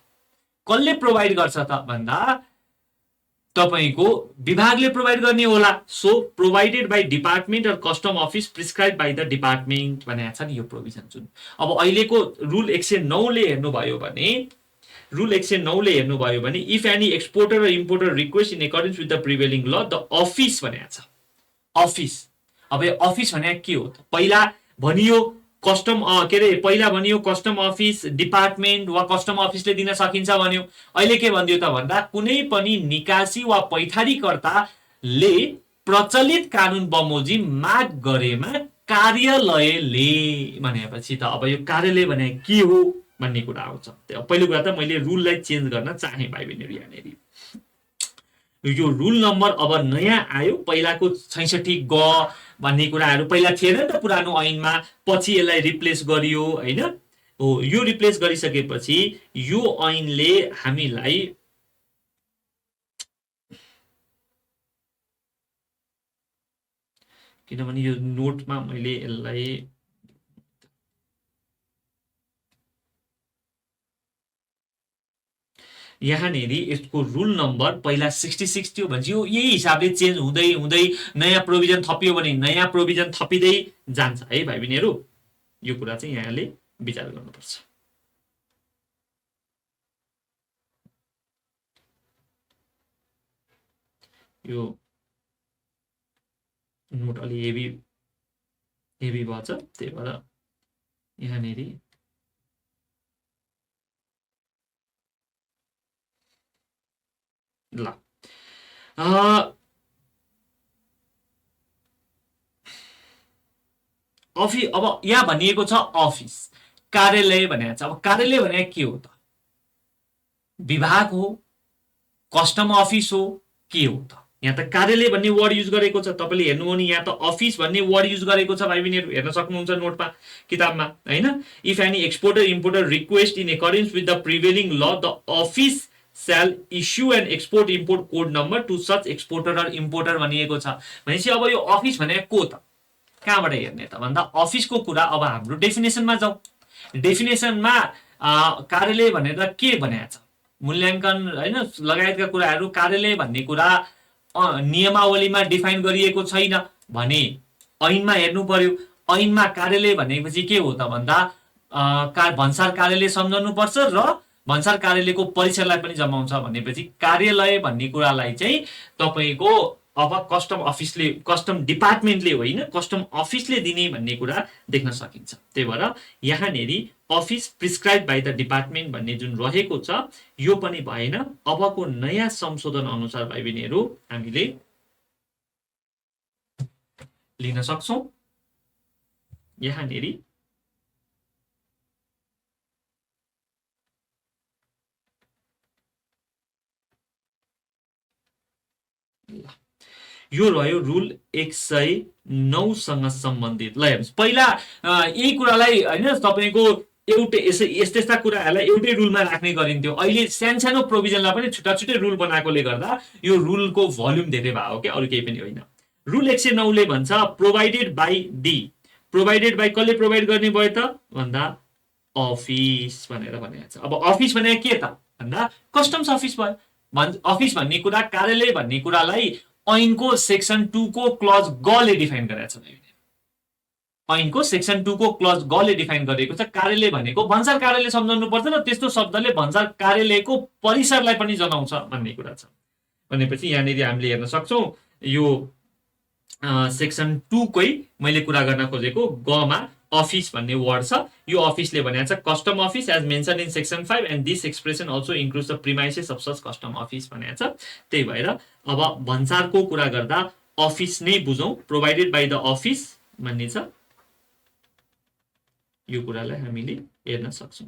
कसले प्रोभाइड गर्छ त भन्दा तपाईको विभागले प्रोभाइड गर्ने होला। So provided by department or custom office prescribe by the department भनेको छ नि यो प्रोभिजन जुन। अब अहिलेको रुल 109 ले हेर्नुभयो भने रुल 109 ले हेर्नुभयो भने if any exporter or importer request in accordance with the prevailing law the office भनेको छ। अफिस अब यो अफिस भने के हो त, पहिला भनियो कस्टम के रे पहिला भनियो कस्टम अफिस डिपार्टमेन्ट वा कस्टम अफिसले दिन सकिन्छ भन्यो। अहिले के भन्दियो त भन्दा कुनै पनि निकासी वा पैठारीकर्ताले प्रचलित कानुन बमोजिम माग गरेमा कार्यालयले भनेपछि त अब यो कार्यालय भने के हो भन्ने कुरा आउँछ। पहिलो कुरा त मैले रुललाई चेन्ज गर्न चाहे भाइ बहिनीहरू। यहाँनिर यो रुल नम्बर अब नयाँ आयो, पहिलाको 66 ग भन्ने कुराहरू पहिला थिएन नि त पुरानो ऐनमा, पछि यसलाई रिप्लेस गरियो हैन हो। यो रिप्लेस गरिसकेपछि यो ऐनले हामीलाई किनभने यो नोटमा मैले यसलाई यहाँनिर यसको रुल नम्बर पहिला 66 थियो भने यो यही हिसाबले चेन्ज हुँदै हुँदै नयाँ प्रोभिजन थपियो भने नयाँ प्रोभिजन थपिँदै जान्छ है भाइ बहिनीहरू। यो कुरा चाहिँ यहाँले विचार गर्नुपर्छ। यो नोट अलि हेभी भएछ, त्यही भएर यहाँनिर ल अफिस, अब यहाँ भनिएको छ अफिस, कार्यालय भनेको छ। अब कार्यालय भनेको के हो त? विभाग हो, कस्टम अफिस हो, के हो त? यहाँ त कार्यालय भन्ने वर्ड युज गरेको छ। तपाईँले हेर्नुभयो भने यहाँ त अफिस भन्ने वर्ड युज गरेको छ भाइ बहिनीहरू, हेर्न सक्नुहुन्छ नोटमा, किताबमा, होइन? If any exporter importer request in accordance with the prevailing law, the office shall issue an export import code number to such exporter or importer भनिएको छ। भनेपछि अब यो अफिस भनेको को त? कहाँबाट हेर्ने त भन्दा अफिसको कुरा अब हाम्रो डेफिनेसनमा जाउँ। डेफिनेसनमा कार्यालय भनेर के भनेको छ? मूल्याङ्कन होइन लगायतका कुराहरू, कार्यालय भन्ने कुरा नियमावलीमा डिफाइन गरिएको छैन भने ऐनमा हेर्नु पर्यो। ऐनमा कार्यालय भनेपछि के हो त भन्दा भन्सार कार्यालय सम्झाउनु पर्छ र भन्सार कार्यालयको परिसरलाई पनि जमाउँछ। भनेपछि कार्यालय भन्ने कुरालाई चाहिँ तपाईँको अब कस्टम अफिसले, कस्टम डिपार्टमेन्टले होइन, कस्टम अफिसले दिने भन्ने कुरा देख्न सकिन्छ। त्यही भएर यहाँनेरि office prescribe by the department भन्ने जुन रहेको छ यो पनि भएन। अबको नयाँ संशोधन अनुसार भाइ बहिनीहरू हामीले लिन सक्छौं यहाँनेरि यो रह्यो रुल 109 सँग सम्बन्धित। ल हेर्नुस्, पहिला यही कुरालाई हैन तपाईको एउटै यस्ता कुराहरूलाई एउटै रुलमा राख्ने गरिन्थ्यो। अहिले सानो प्रोभिजनलाई पनि छुट्टा छुट्टै रुल बनाएकोले गर्दा यो रुलको भोल्युम धेरै भयो के, अरु केही पनि होइन। रुल 109 ले भन्छ provided by D. Provided by कसले प्रोभाइड गर्ने भयो त भन्दा अफिस भनेर भनेको छ। अब अफिस भनेको के त भन्दा कस्टम्स अफिस भयो। अफिस भन्ने कुरा, कार्यालय भन्ने कुरालाई ऐनको सेक्सन 2 को क्लज ग ले डिफाइन गरेको छ। ऐनको सेक्सन 2 को क्लज ग ले डिफाइन गरेको छ। कार्यालय भनेको भन्सार कार्यालय सम्झाउनु पर्छ र त्यस्तो शब्दले भन्सार कार्यालयको परिसरलाई पनि जनाउँछ भन्ने कुरा छ। भनेपछि यहाँनिर हामीले हेर्न सक्छौं यो सेक्सन 2 कै मैले कुरा गर्न खोजेको ग मा अफिस भन्ने वर्ड छ। यो अफिसले भनेको छ custom office as mention in section 5 and this expression also includes the premises of such custom office भनेको छ। त्यही भएर अब भन्सारको कुरा गर्दा अफिस नै बुझौं, प्रोभाइडेड बाइ द अफिस भन्ने छ। यो कुरालाई हामीले हेर्न सक्छौं।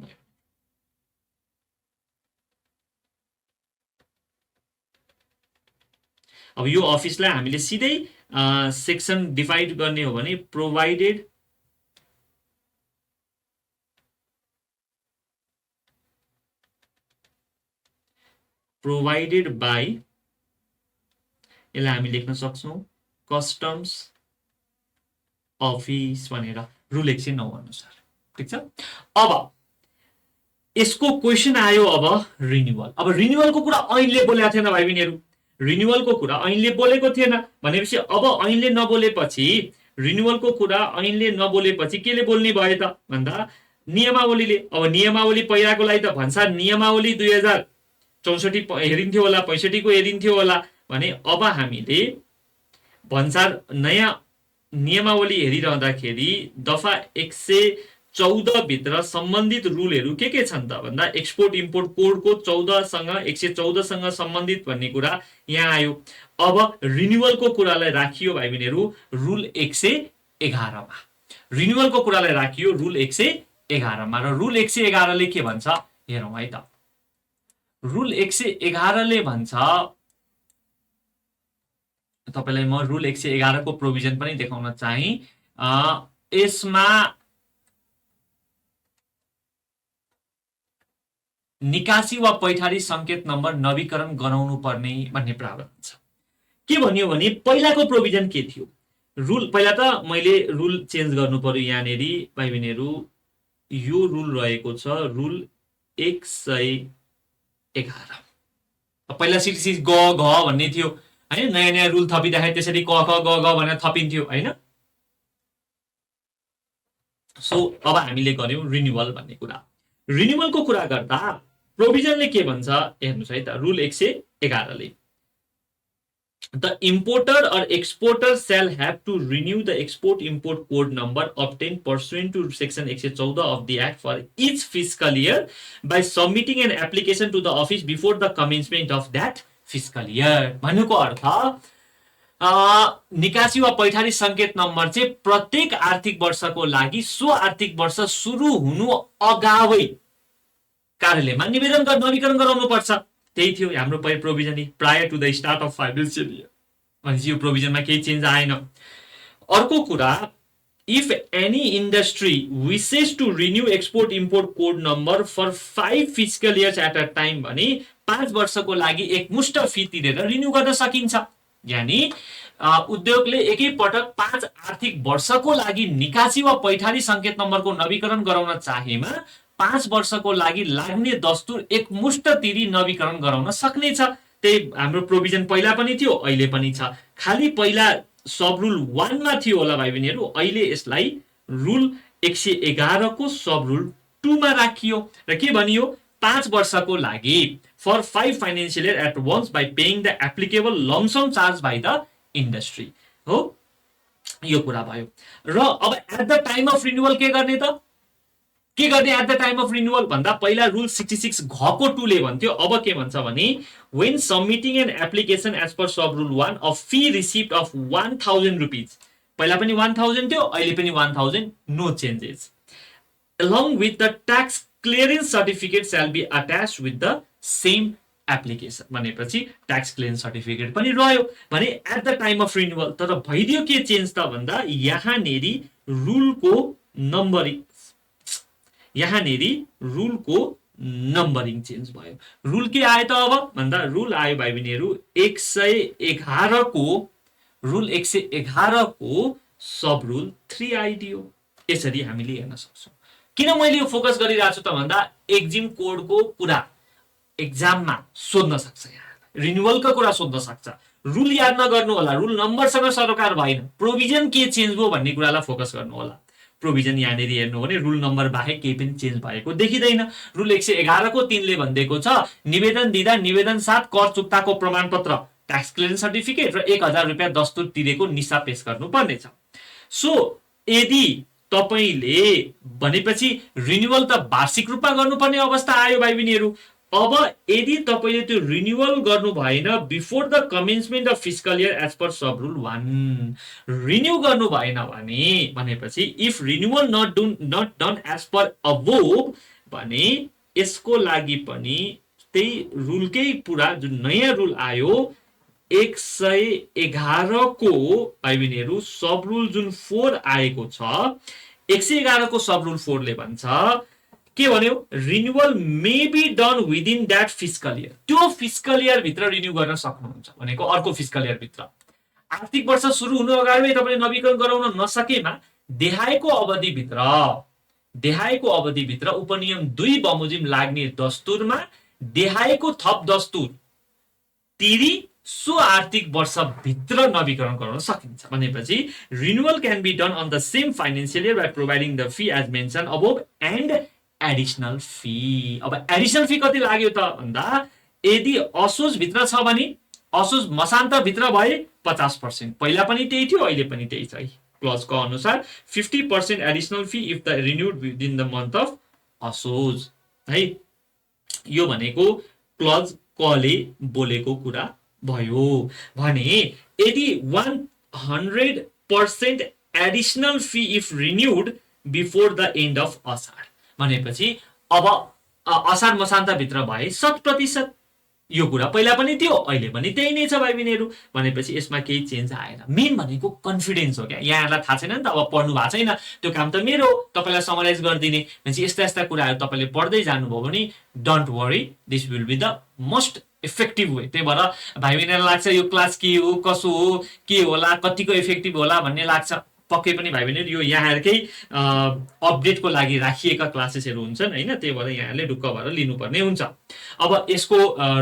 अब यो अफिसलाई हामीले सिधै सेक्सन डिभाइड गर्ने हो भने प्रोभाइडेड बाई, यसलाई हामी लेख्न सक्छौं कस्टम्स अफिस भनेर रुल 109 अनुसार। ठीक छ। अब यसको क्वेशन आयो अब रिन्युअल। अब रिन्युअलको कुरा ऐनले बोलेको थिएन भाइ बहिनीहरु, रिन्युअलको कुरा ऐनले बोलेको थिएन भनेपछि अब ऐनले नबोलेपछि, रिन्युअलको कुरा ऐनले नबोलेपछि केले बोल्ने भयो त भन्दा नियमावलीले। अब नियमावली पहिलाको लागि त भन्सार नियमावली 2064 हेरिन्थ्यो होला, 65 को हेरिन्थ्यो होला भने अब हामीले भन्सार नयाँ नियमावली हेरिरहँदाखेरि दफा 114 भित्र सम्बन्धित रुलहरू के छन् त भन्दा एक्सपोर्ट इम्पोर्ट कोडको 14 सँग 114 सँग सम्बन्धित भन्ने कुरा यहाँ आयो। अब रिन्युअलको कुरालाई राखियो भाइ बहिनीहरु रुल 111 मा। रिन्युअलको कुरालाई राखियो रुल 111 मा र रुल 111 ले के भन्छ हेरौं है त। रुल 111 ले भन्छ, तपाईलाई म रुल 111 को प्रोभिजन पनि देखाउन चाहिँ, यसमा निकासी वा पैठारी संकेत नम्बर नवीकरण गराउनु पर्ने भन्ने प्रावधान छ। के भन्यो भने पहिलाको प्रोभिजन के थियो? रुल पहिला त मैले रुल चेन्ज गर्नु पर्यो यहाँनेरि भाइ बहिनीहरु। यो रुल रहेको छ रुल 111। पहिला सीटीसी ग घ भन्ने थियो हैन, नयाँ नयाँ रुल थपिँदाखेरि त्यसरी क ख ग घ भनेर थपिन्थ्यो हैन। सो अब हामीले गर्यौं रिन्युअल भन्ने कुरा। रिन्युअलको कुरा गर्दा प्रोभिजनले के भन्छ हेर्नुस् है त। रुल 111 ले The importer or exporter shall have to renew the export import code number obtained pursuant to section 114 of the act for each fiscal year by submitting an application to the office before the commencement of that fiscal year। भन्नुको अर्थ निकासी वा पैठारी संकेत number चाहिँ प्रत्येक आर्थिक वर्षको लागि so आर्थिक वर्ष सुरु हुनु अगावै कार्यालयमा निवेदन नवीकरण गराउनु पर्छ। त्यही थियो हाम्रो provision prior to the start of financial year. भनेपछि यो प्रोभिजनमा केही चेन्ज आएन। अर्को कुरा, if any industry wishes to renew export import code number for 5 physical years at a time भने 5 वर्षको लागि एकमुष्ट फी तिरेर रिन्यू गर्न सकिन्छ। यानी उद्योगले एकै पटक 5 आर्थिक वर्षको लागि निकासी वा पैठारी संकेत नम्बरको नवीकरण गराउन चाहेमा 5 वर्षको लागि लाग्ने दस्तुर एकमुष्ट तिरी नवीकरण गराउन सक्नेछ। त्यही हाम्रो प्रोभिजन पहिला पनि थियो, अहिले पनि छ। खाली पहिला सब रुल 1 मा थियो होला भाइ बहिनीहरू, अहिले यसलाई रुल 111 को सब रुल 2 मा राखियो र के भनियो, 5 वर्षको लागि for 5 financial year at once by paying the applicable lump sum charge by the industry हो। यो कुरा भयो। र अब at the time of renewal के गर्ने त? के गर्ने at the time of renewal भन्दा पहिला रुल 66 घको 2 ले भन्थ्यो, अब के भन्छ भने when submitting an application as per sub rule 1 of fee receipt of 1000 rupees, पहिला पनि 1000 थियो, अहिले पनि 1000, no changes, along with the tax clearance certificate shall be attached with the same application। भनेपछि ट्याक्स क्लियरेन्स सर्टिफिकेट पनि रह्यो भने at the time of renewal. तर भइदियो के चेन्ज त भन्दा यहाँनेरि रुलको नम्बरिङ चेन्ज भयो। रुल के आयो त अब भन्दा रुल आयो भाइ बहिनीहरू 111 को सब रुल 3 आइदियो। यसरी हामीले हेर्न सक्छौँ। किन मैले यो फोकस गरिरहेको छु त भन्दा एक्जिम कोडको कुरा एक्जाममा सोध्न सक्छ, यहाँ रिन्युअलको कुरा सोध्न सक्छ। रुल याद नगर्नु होला, रुल नम्बरसँग सरोकार भएन, प्रोभिजन के चेन्ज भयो भन्ने कुरालाई फोकस गर्नु होला। प्रोभिजन यहाँनिर हेर्नु भने रुल नम्बर बाहेक केही पनि चेन्ज भएको देखिँदैन। रुल 111 को 3 ले भनिदिएको छ निवेदन दिँदा निवेदन साथ कर चुक्ताको प्रमाणपत्र, ट्याक्स क्लियरेन्स सर्टिफिकेट र 1000 रुपियाँ दस्तुर तिरेको निसा पेश गर्नुपर्नेछ। सो यदि तपाईले भनेपछि रिन्युअल त वार्षिक रूपमा गर्नुपर्ने अवस्था आयो भाइ बहिनीहरू। अब यदि तपाईले त्यो रिन्युअल गर्नु भएन before the commencement of fiscal year as per sub rule 1, renew गर्नु भएन भनेपछि if renewal not done as per above भने यसको लागि पनि त्यही रुलकै पुरा जुन नयाँ रुल आयो 111 को भाइ बहिनीहरू सब रुल जुन 4 आएको छ, 111 को सब रुल 4 ले भन्छ के भन्यो, renewal may be done within that fiscal year. त्यो फिस्कल इयर भित्र रिन्यू गर्न सक्नुहुन्छ भनेको अर्को फिस्कल इयर भित्र। आर्थिक वर्ष सुरु हुनु अगाडि तपाईले नवीकरण गराउन नसकेमा देहायको अवधिभित्र उपनियम 2 बमोजिम लाग्ने दस्तुरमा देहायको थप दस्तुर तिरी सो आर्थिक वर्ष भित्र नवीकरण गराउन सकिन्छ। भनेपछि renewal can be done on the same financial year by providing the fee as mention above and additional fee. अब एडिशनल फी कति लाग्यो त भन्दा यदि असोज भित्र छ भने असोज मसान्तर भित्र भए 50%, पहिला पनि त्यही थियो अहिले पनि त्यही छ। क्लज को अनुसार 50% additional fee if the renewed within the month of Asoj है। यो भनेको क्लज कले बोलेको कुरा भयो भने यदि 100% additional fee if renewed before the end of Asar भनेपछि अब असार मसान्त भित्र भए 100%। यो कुरा पहिला पनि थियो अहिले पनि त्यही नै छ भाइ बहिनीहरू। भनेपछि यसमा केही चेन्ज आएन। मेन भनेको कन्फिडेन्स हो क्या। यहाँहरूलाई थाहा छैन नि त, अब पढ्नु भएको छैन, त्यो काम त मेरो तपाईलाई समराइज गरिदिने। भनेपछि यस्ता यस्ता कुराहरू तपाईले पढ्दै जानुभयो भने don't worry, this will be the most effective way. त्यही भएर भाइ बहिनीहरूलाई लाग्छ यो क्लास के हो कसो हो के होला कतिको इफेक्टिभ होला भन्ने लाग्छ, पक्कै पनि भाइ बहिनीहरू यो यहाँहरूकै अपडेटको लागि राखिएका क्लासेसहरू हुन्छन् हैन। त्यही भएर यहाँहरूले ढुक्क भएर लिनुपर्ने हुन्छ। अब यसको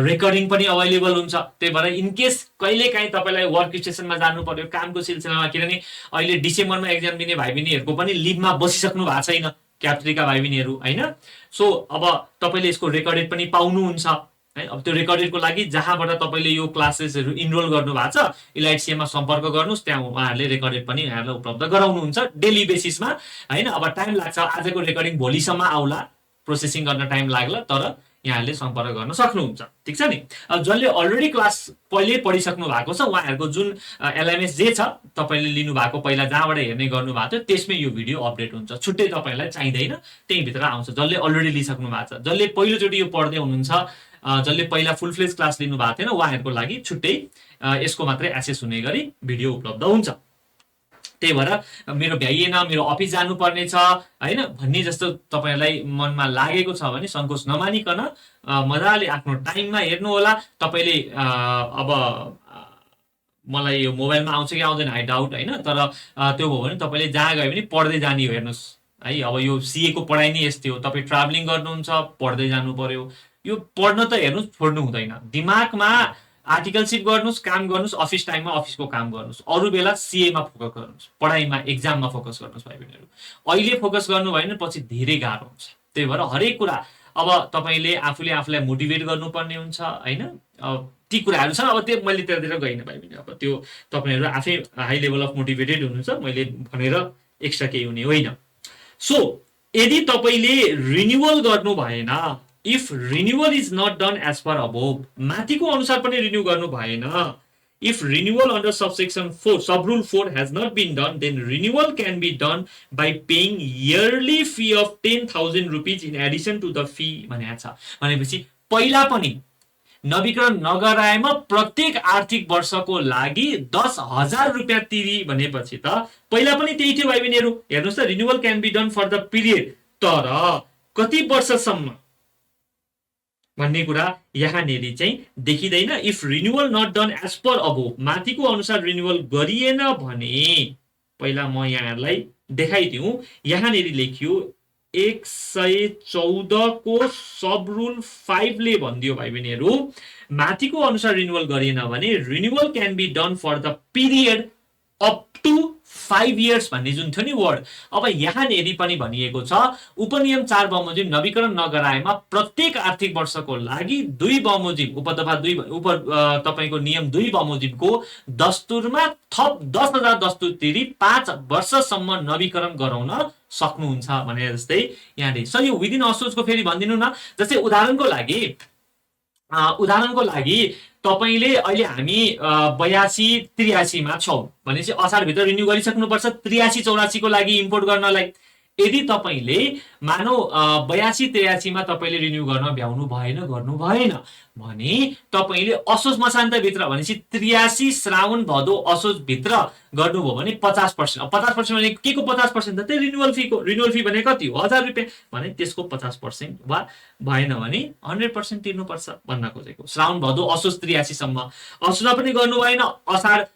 रेकर्डिङ पनि अवेलेबल हुन्छ। त्यही भएर इनकेस कहिलेकाहीँ तपाईलाई वर्क स्टेसनमा जानु पर्यो कामको सिलसिलामा, किनभने अहिले डिसेम्बरमा एक्जाम दिने भाइ बहिनीहरूको पनि लिभमा बसिसक्नु भएको छैन क्याप्ट्रीका भाइ बहिनीहरू हैन। सो अब तपाईले यसको रेकर्डेड पनि पाउनुहुन्छ है। अब त्यो रेकर्डेडको लागि जहाँबाट तपाईले यो क्लासेसहरू इनरोल गर्नु भएको छ इलाइटसीमा सम्पर्क गर्नुस्, त्यहाँ उहाँहरूले रेकर्डेड पनि यहाँलाई उपलब्ध गराउनुहुन्छ डेली बेसिसमा हैन। अब टाइम लाग्छ, आजको रेकर्डिङ भोलिसम्म आउला, प्रोसेसिङ गर्न टाइम लाग्ला, तर यहाँले सम्पर्क गर्न सक्नुहुन्छ। ठिक छ नि। जसले अलरेडी क्लास पहिले पढिसक्नु भएको छ उहाँहरूको जुन एलएमएस जे छ तपाईँले लिनु भएको पहिला जहाँबाट हेर्ने गर्नु भएको थियो त्यसमै यो भिडियो अपडेट हुन्छ, छुट्टै तपाईँलाई चाहिँदैन, त्यहीँभित्र आउँछ। जसले अलरेडी लिइसक्नु भएको छ, जसले पहिलोचोटि यो पढ्दै हुनुहुन्छ, जसले पहिला फुल फ्लेज क्लास लिनु भएको थिएन उहाँहरूको लागि छुट्टै यसको मात्रै एक्सेस हुने गरी भिडियो उपलब्ध हुन्छ। त्यही भएर मेरो भ्याइएन, मेरो अफिस जानुपर्ने छ होइन भन्ने जस्तो तपाईँहरूलाई मनमा लागेको छ भने सङ्कोच नमानिकन मजाले आफ्नो टाइममा हेर्नु होला। तपाईँले अब मलाई यो मोबाइलमा आउँछ कि आउँदैन आई डाउट होइन, तर त्यो भयो भने तपाईँले जहाँ गयो भने पढ्दै जाने हो। हेर्नुहोस् है, अब यो सीएको पढाइ नै यस्तै हो, तपाईँ ट्राभलिङ गर्नुहुन्छ पढ्दै जानु पर्यो। यो पढ्न त हेर्नुहोस् छोड्नु हुँदैन, दिमागमा आर्टिकलसिप गर्नुहोस्, काम गर्नुहोस्, अफिस टाइममा अफिसको काम गर्नुहोस्, अरू बेला सीएमा फोकस गर्नुहोस्, पढाइमा एक्जाममा फोकस गर्नुहोस्। भाइ बहिनीहरू अहिले फोकस गर्नु भयो भने पछि धेरै गाह्रो हुन्छ। त्यही भएर हरेक कुरा अब तपाईँले आफूले आफूलाई मोटिभेट गर्नुपर्ने हुन्छ होइन। ती कुराहरू छन्, अब त्यो मैले त्यतातिर गइनँ भाइ बहिनी, अब त्यो तपाईँहरू आफै हाई लेभल अफ मोटिभेटेड हुनुहुन्छ, मैले भनेर एक्स्ट्रा केही हुने होइन। सो यदि तपाईँले रिन्युअल गर्नु भएन, if renewal is not done as per above, माथिको अनुसार पनि रिन्यू गर्नु भएन, if renewal under subsection 4 subrule 4 has not been done, then renewal can be done by paying yearly fee of 10,000 rupees in addition to the fee भनेको छ। भनेपछि पहिला पनि नवीकरण नगराएमा प्रत्येक आर्थिक वर्षको लागि 10,000 रुपियाँ तिरी भनेपछि त पहिला पनि त्यही थियो भाइ बहिनीहरू। हेर्नुहोस् त, renewal can be done for the period, तर कति वर्षसम्म भन्ने कुरा यहाँनिर चाहिँ देखिँदैन। If renewal not done as per above, माथिको अनुसार रिन्युअल गरिएन भने, पहिला म यहाँहरूलाई देखाइदिउँ, यहाँनिर लेखियो 114 को सब रुल 5 ले भनिदियो भाइ बहिनीहरू, माथिको अनुसार रिन्युअल गरिएन भने renewal can be done for the period up to 5 years भन्ने जुन थियो नि वर्ड, अब यहाँनिर पनि भनिएको छ उपनियम 4 बमोजिम नवीकरण नगराएमा प्रत्येक आर्थिक वर्षको लागि 2 बमोजिम उपदफा 2 तपाईको नियम 2 बमोजिमको दस्तुरमा थप 10,000 दस्तुर तिरी 5 वर्षसम्म नवीकरण गराउन सक्नुहुन्छ भने जस्तै यहाँले। सर यो विदिन असोजको फेरि भनिदिनु न। जस्तै उदाहरणको लागि तपाईले अहिले हामी 82-83 मा छौं भनेपछि असार भित्र रिन्यू गरिसक्नुपर्छ 83-84 को लागि इम्पोर्ट गर्नलाई। यदि तपाईले मानौ 82-83 मा तपाईले रिन्यू गर्न भ्याउनु भएन गर्नु भएन भने तपाईले असोज मसान्त भित्र भनेपछि 83 श्रावण भदौ असोज भित्र गर्नुभयो भने 50%। 50% भने के को 50% त रिन्युअल फी को। रिन्युअल फी भने कति हो 1000 रुपैयाँ भने त्यसको 50% वा भएन भने 100% तिर्नुपर्छ भन्न खोजेको। श्रावण भदौ असोज 83 सम्म असोजमा पनि गर्नु भएन असार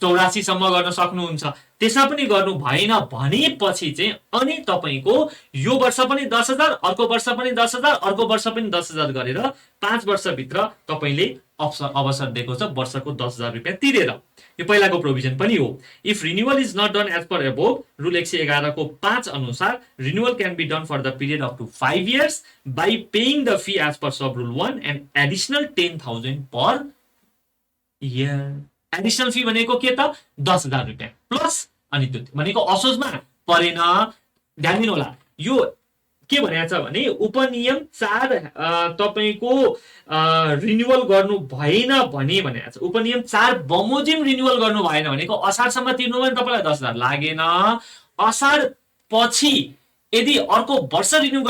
84 सम्म गर्न सक्नुहुन्छ, त्यसमा पनि गर्नु भएन भनेपछि चाहिँ अनि तपाईको यो वर्ष पनि 10,000 अर्को वर्ष पनि 10,000 अर्को वर्ष पनि 10,000 गरेर 5 वर्ष भित्र तपाईले अवसर दिएको छ वर्षको 10,000 रुपैयाँ तिरेर। यो पहिलाको प्रोभिजन पनि हो। If renewal is not done as per above rule 111 को 5 अनुसार renewal can be done for the period up to 5 years by paying the fee as per sub rule 1 and additional 10,000 per year. Additional fee भनेको के त 10,000 रुपैयाँ plus अनि त्यो भनेको असोजमा परेन। ध्यान दिनु होला, यो के भनेको छ भने उपनियम 4 तपाईको रिन्युअल गर्नु भएन भने भनेको छ। उपनियम 4 बमोजिम रिन्युअल गर्नु भएन भनेको असारसम्म तिर्नु भने तपाईलाई 10,000 लागेन। असार पछि यदि अर्को वर्ष रिन्यू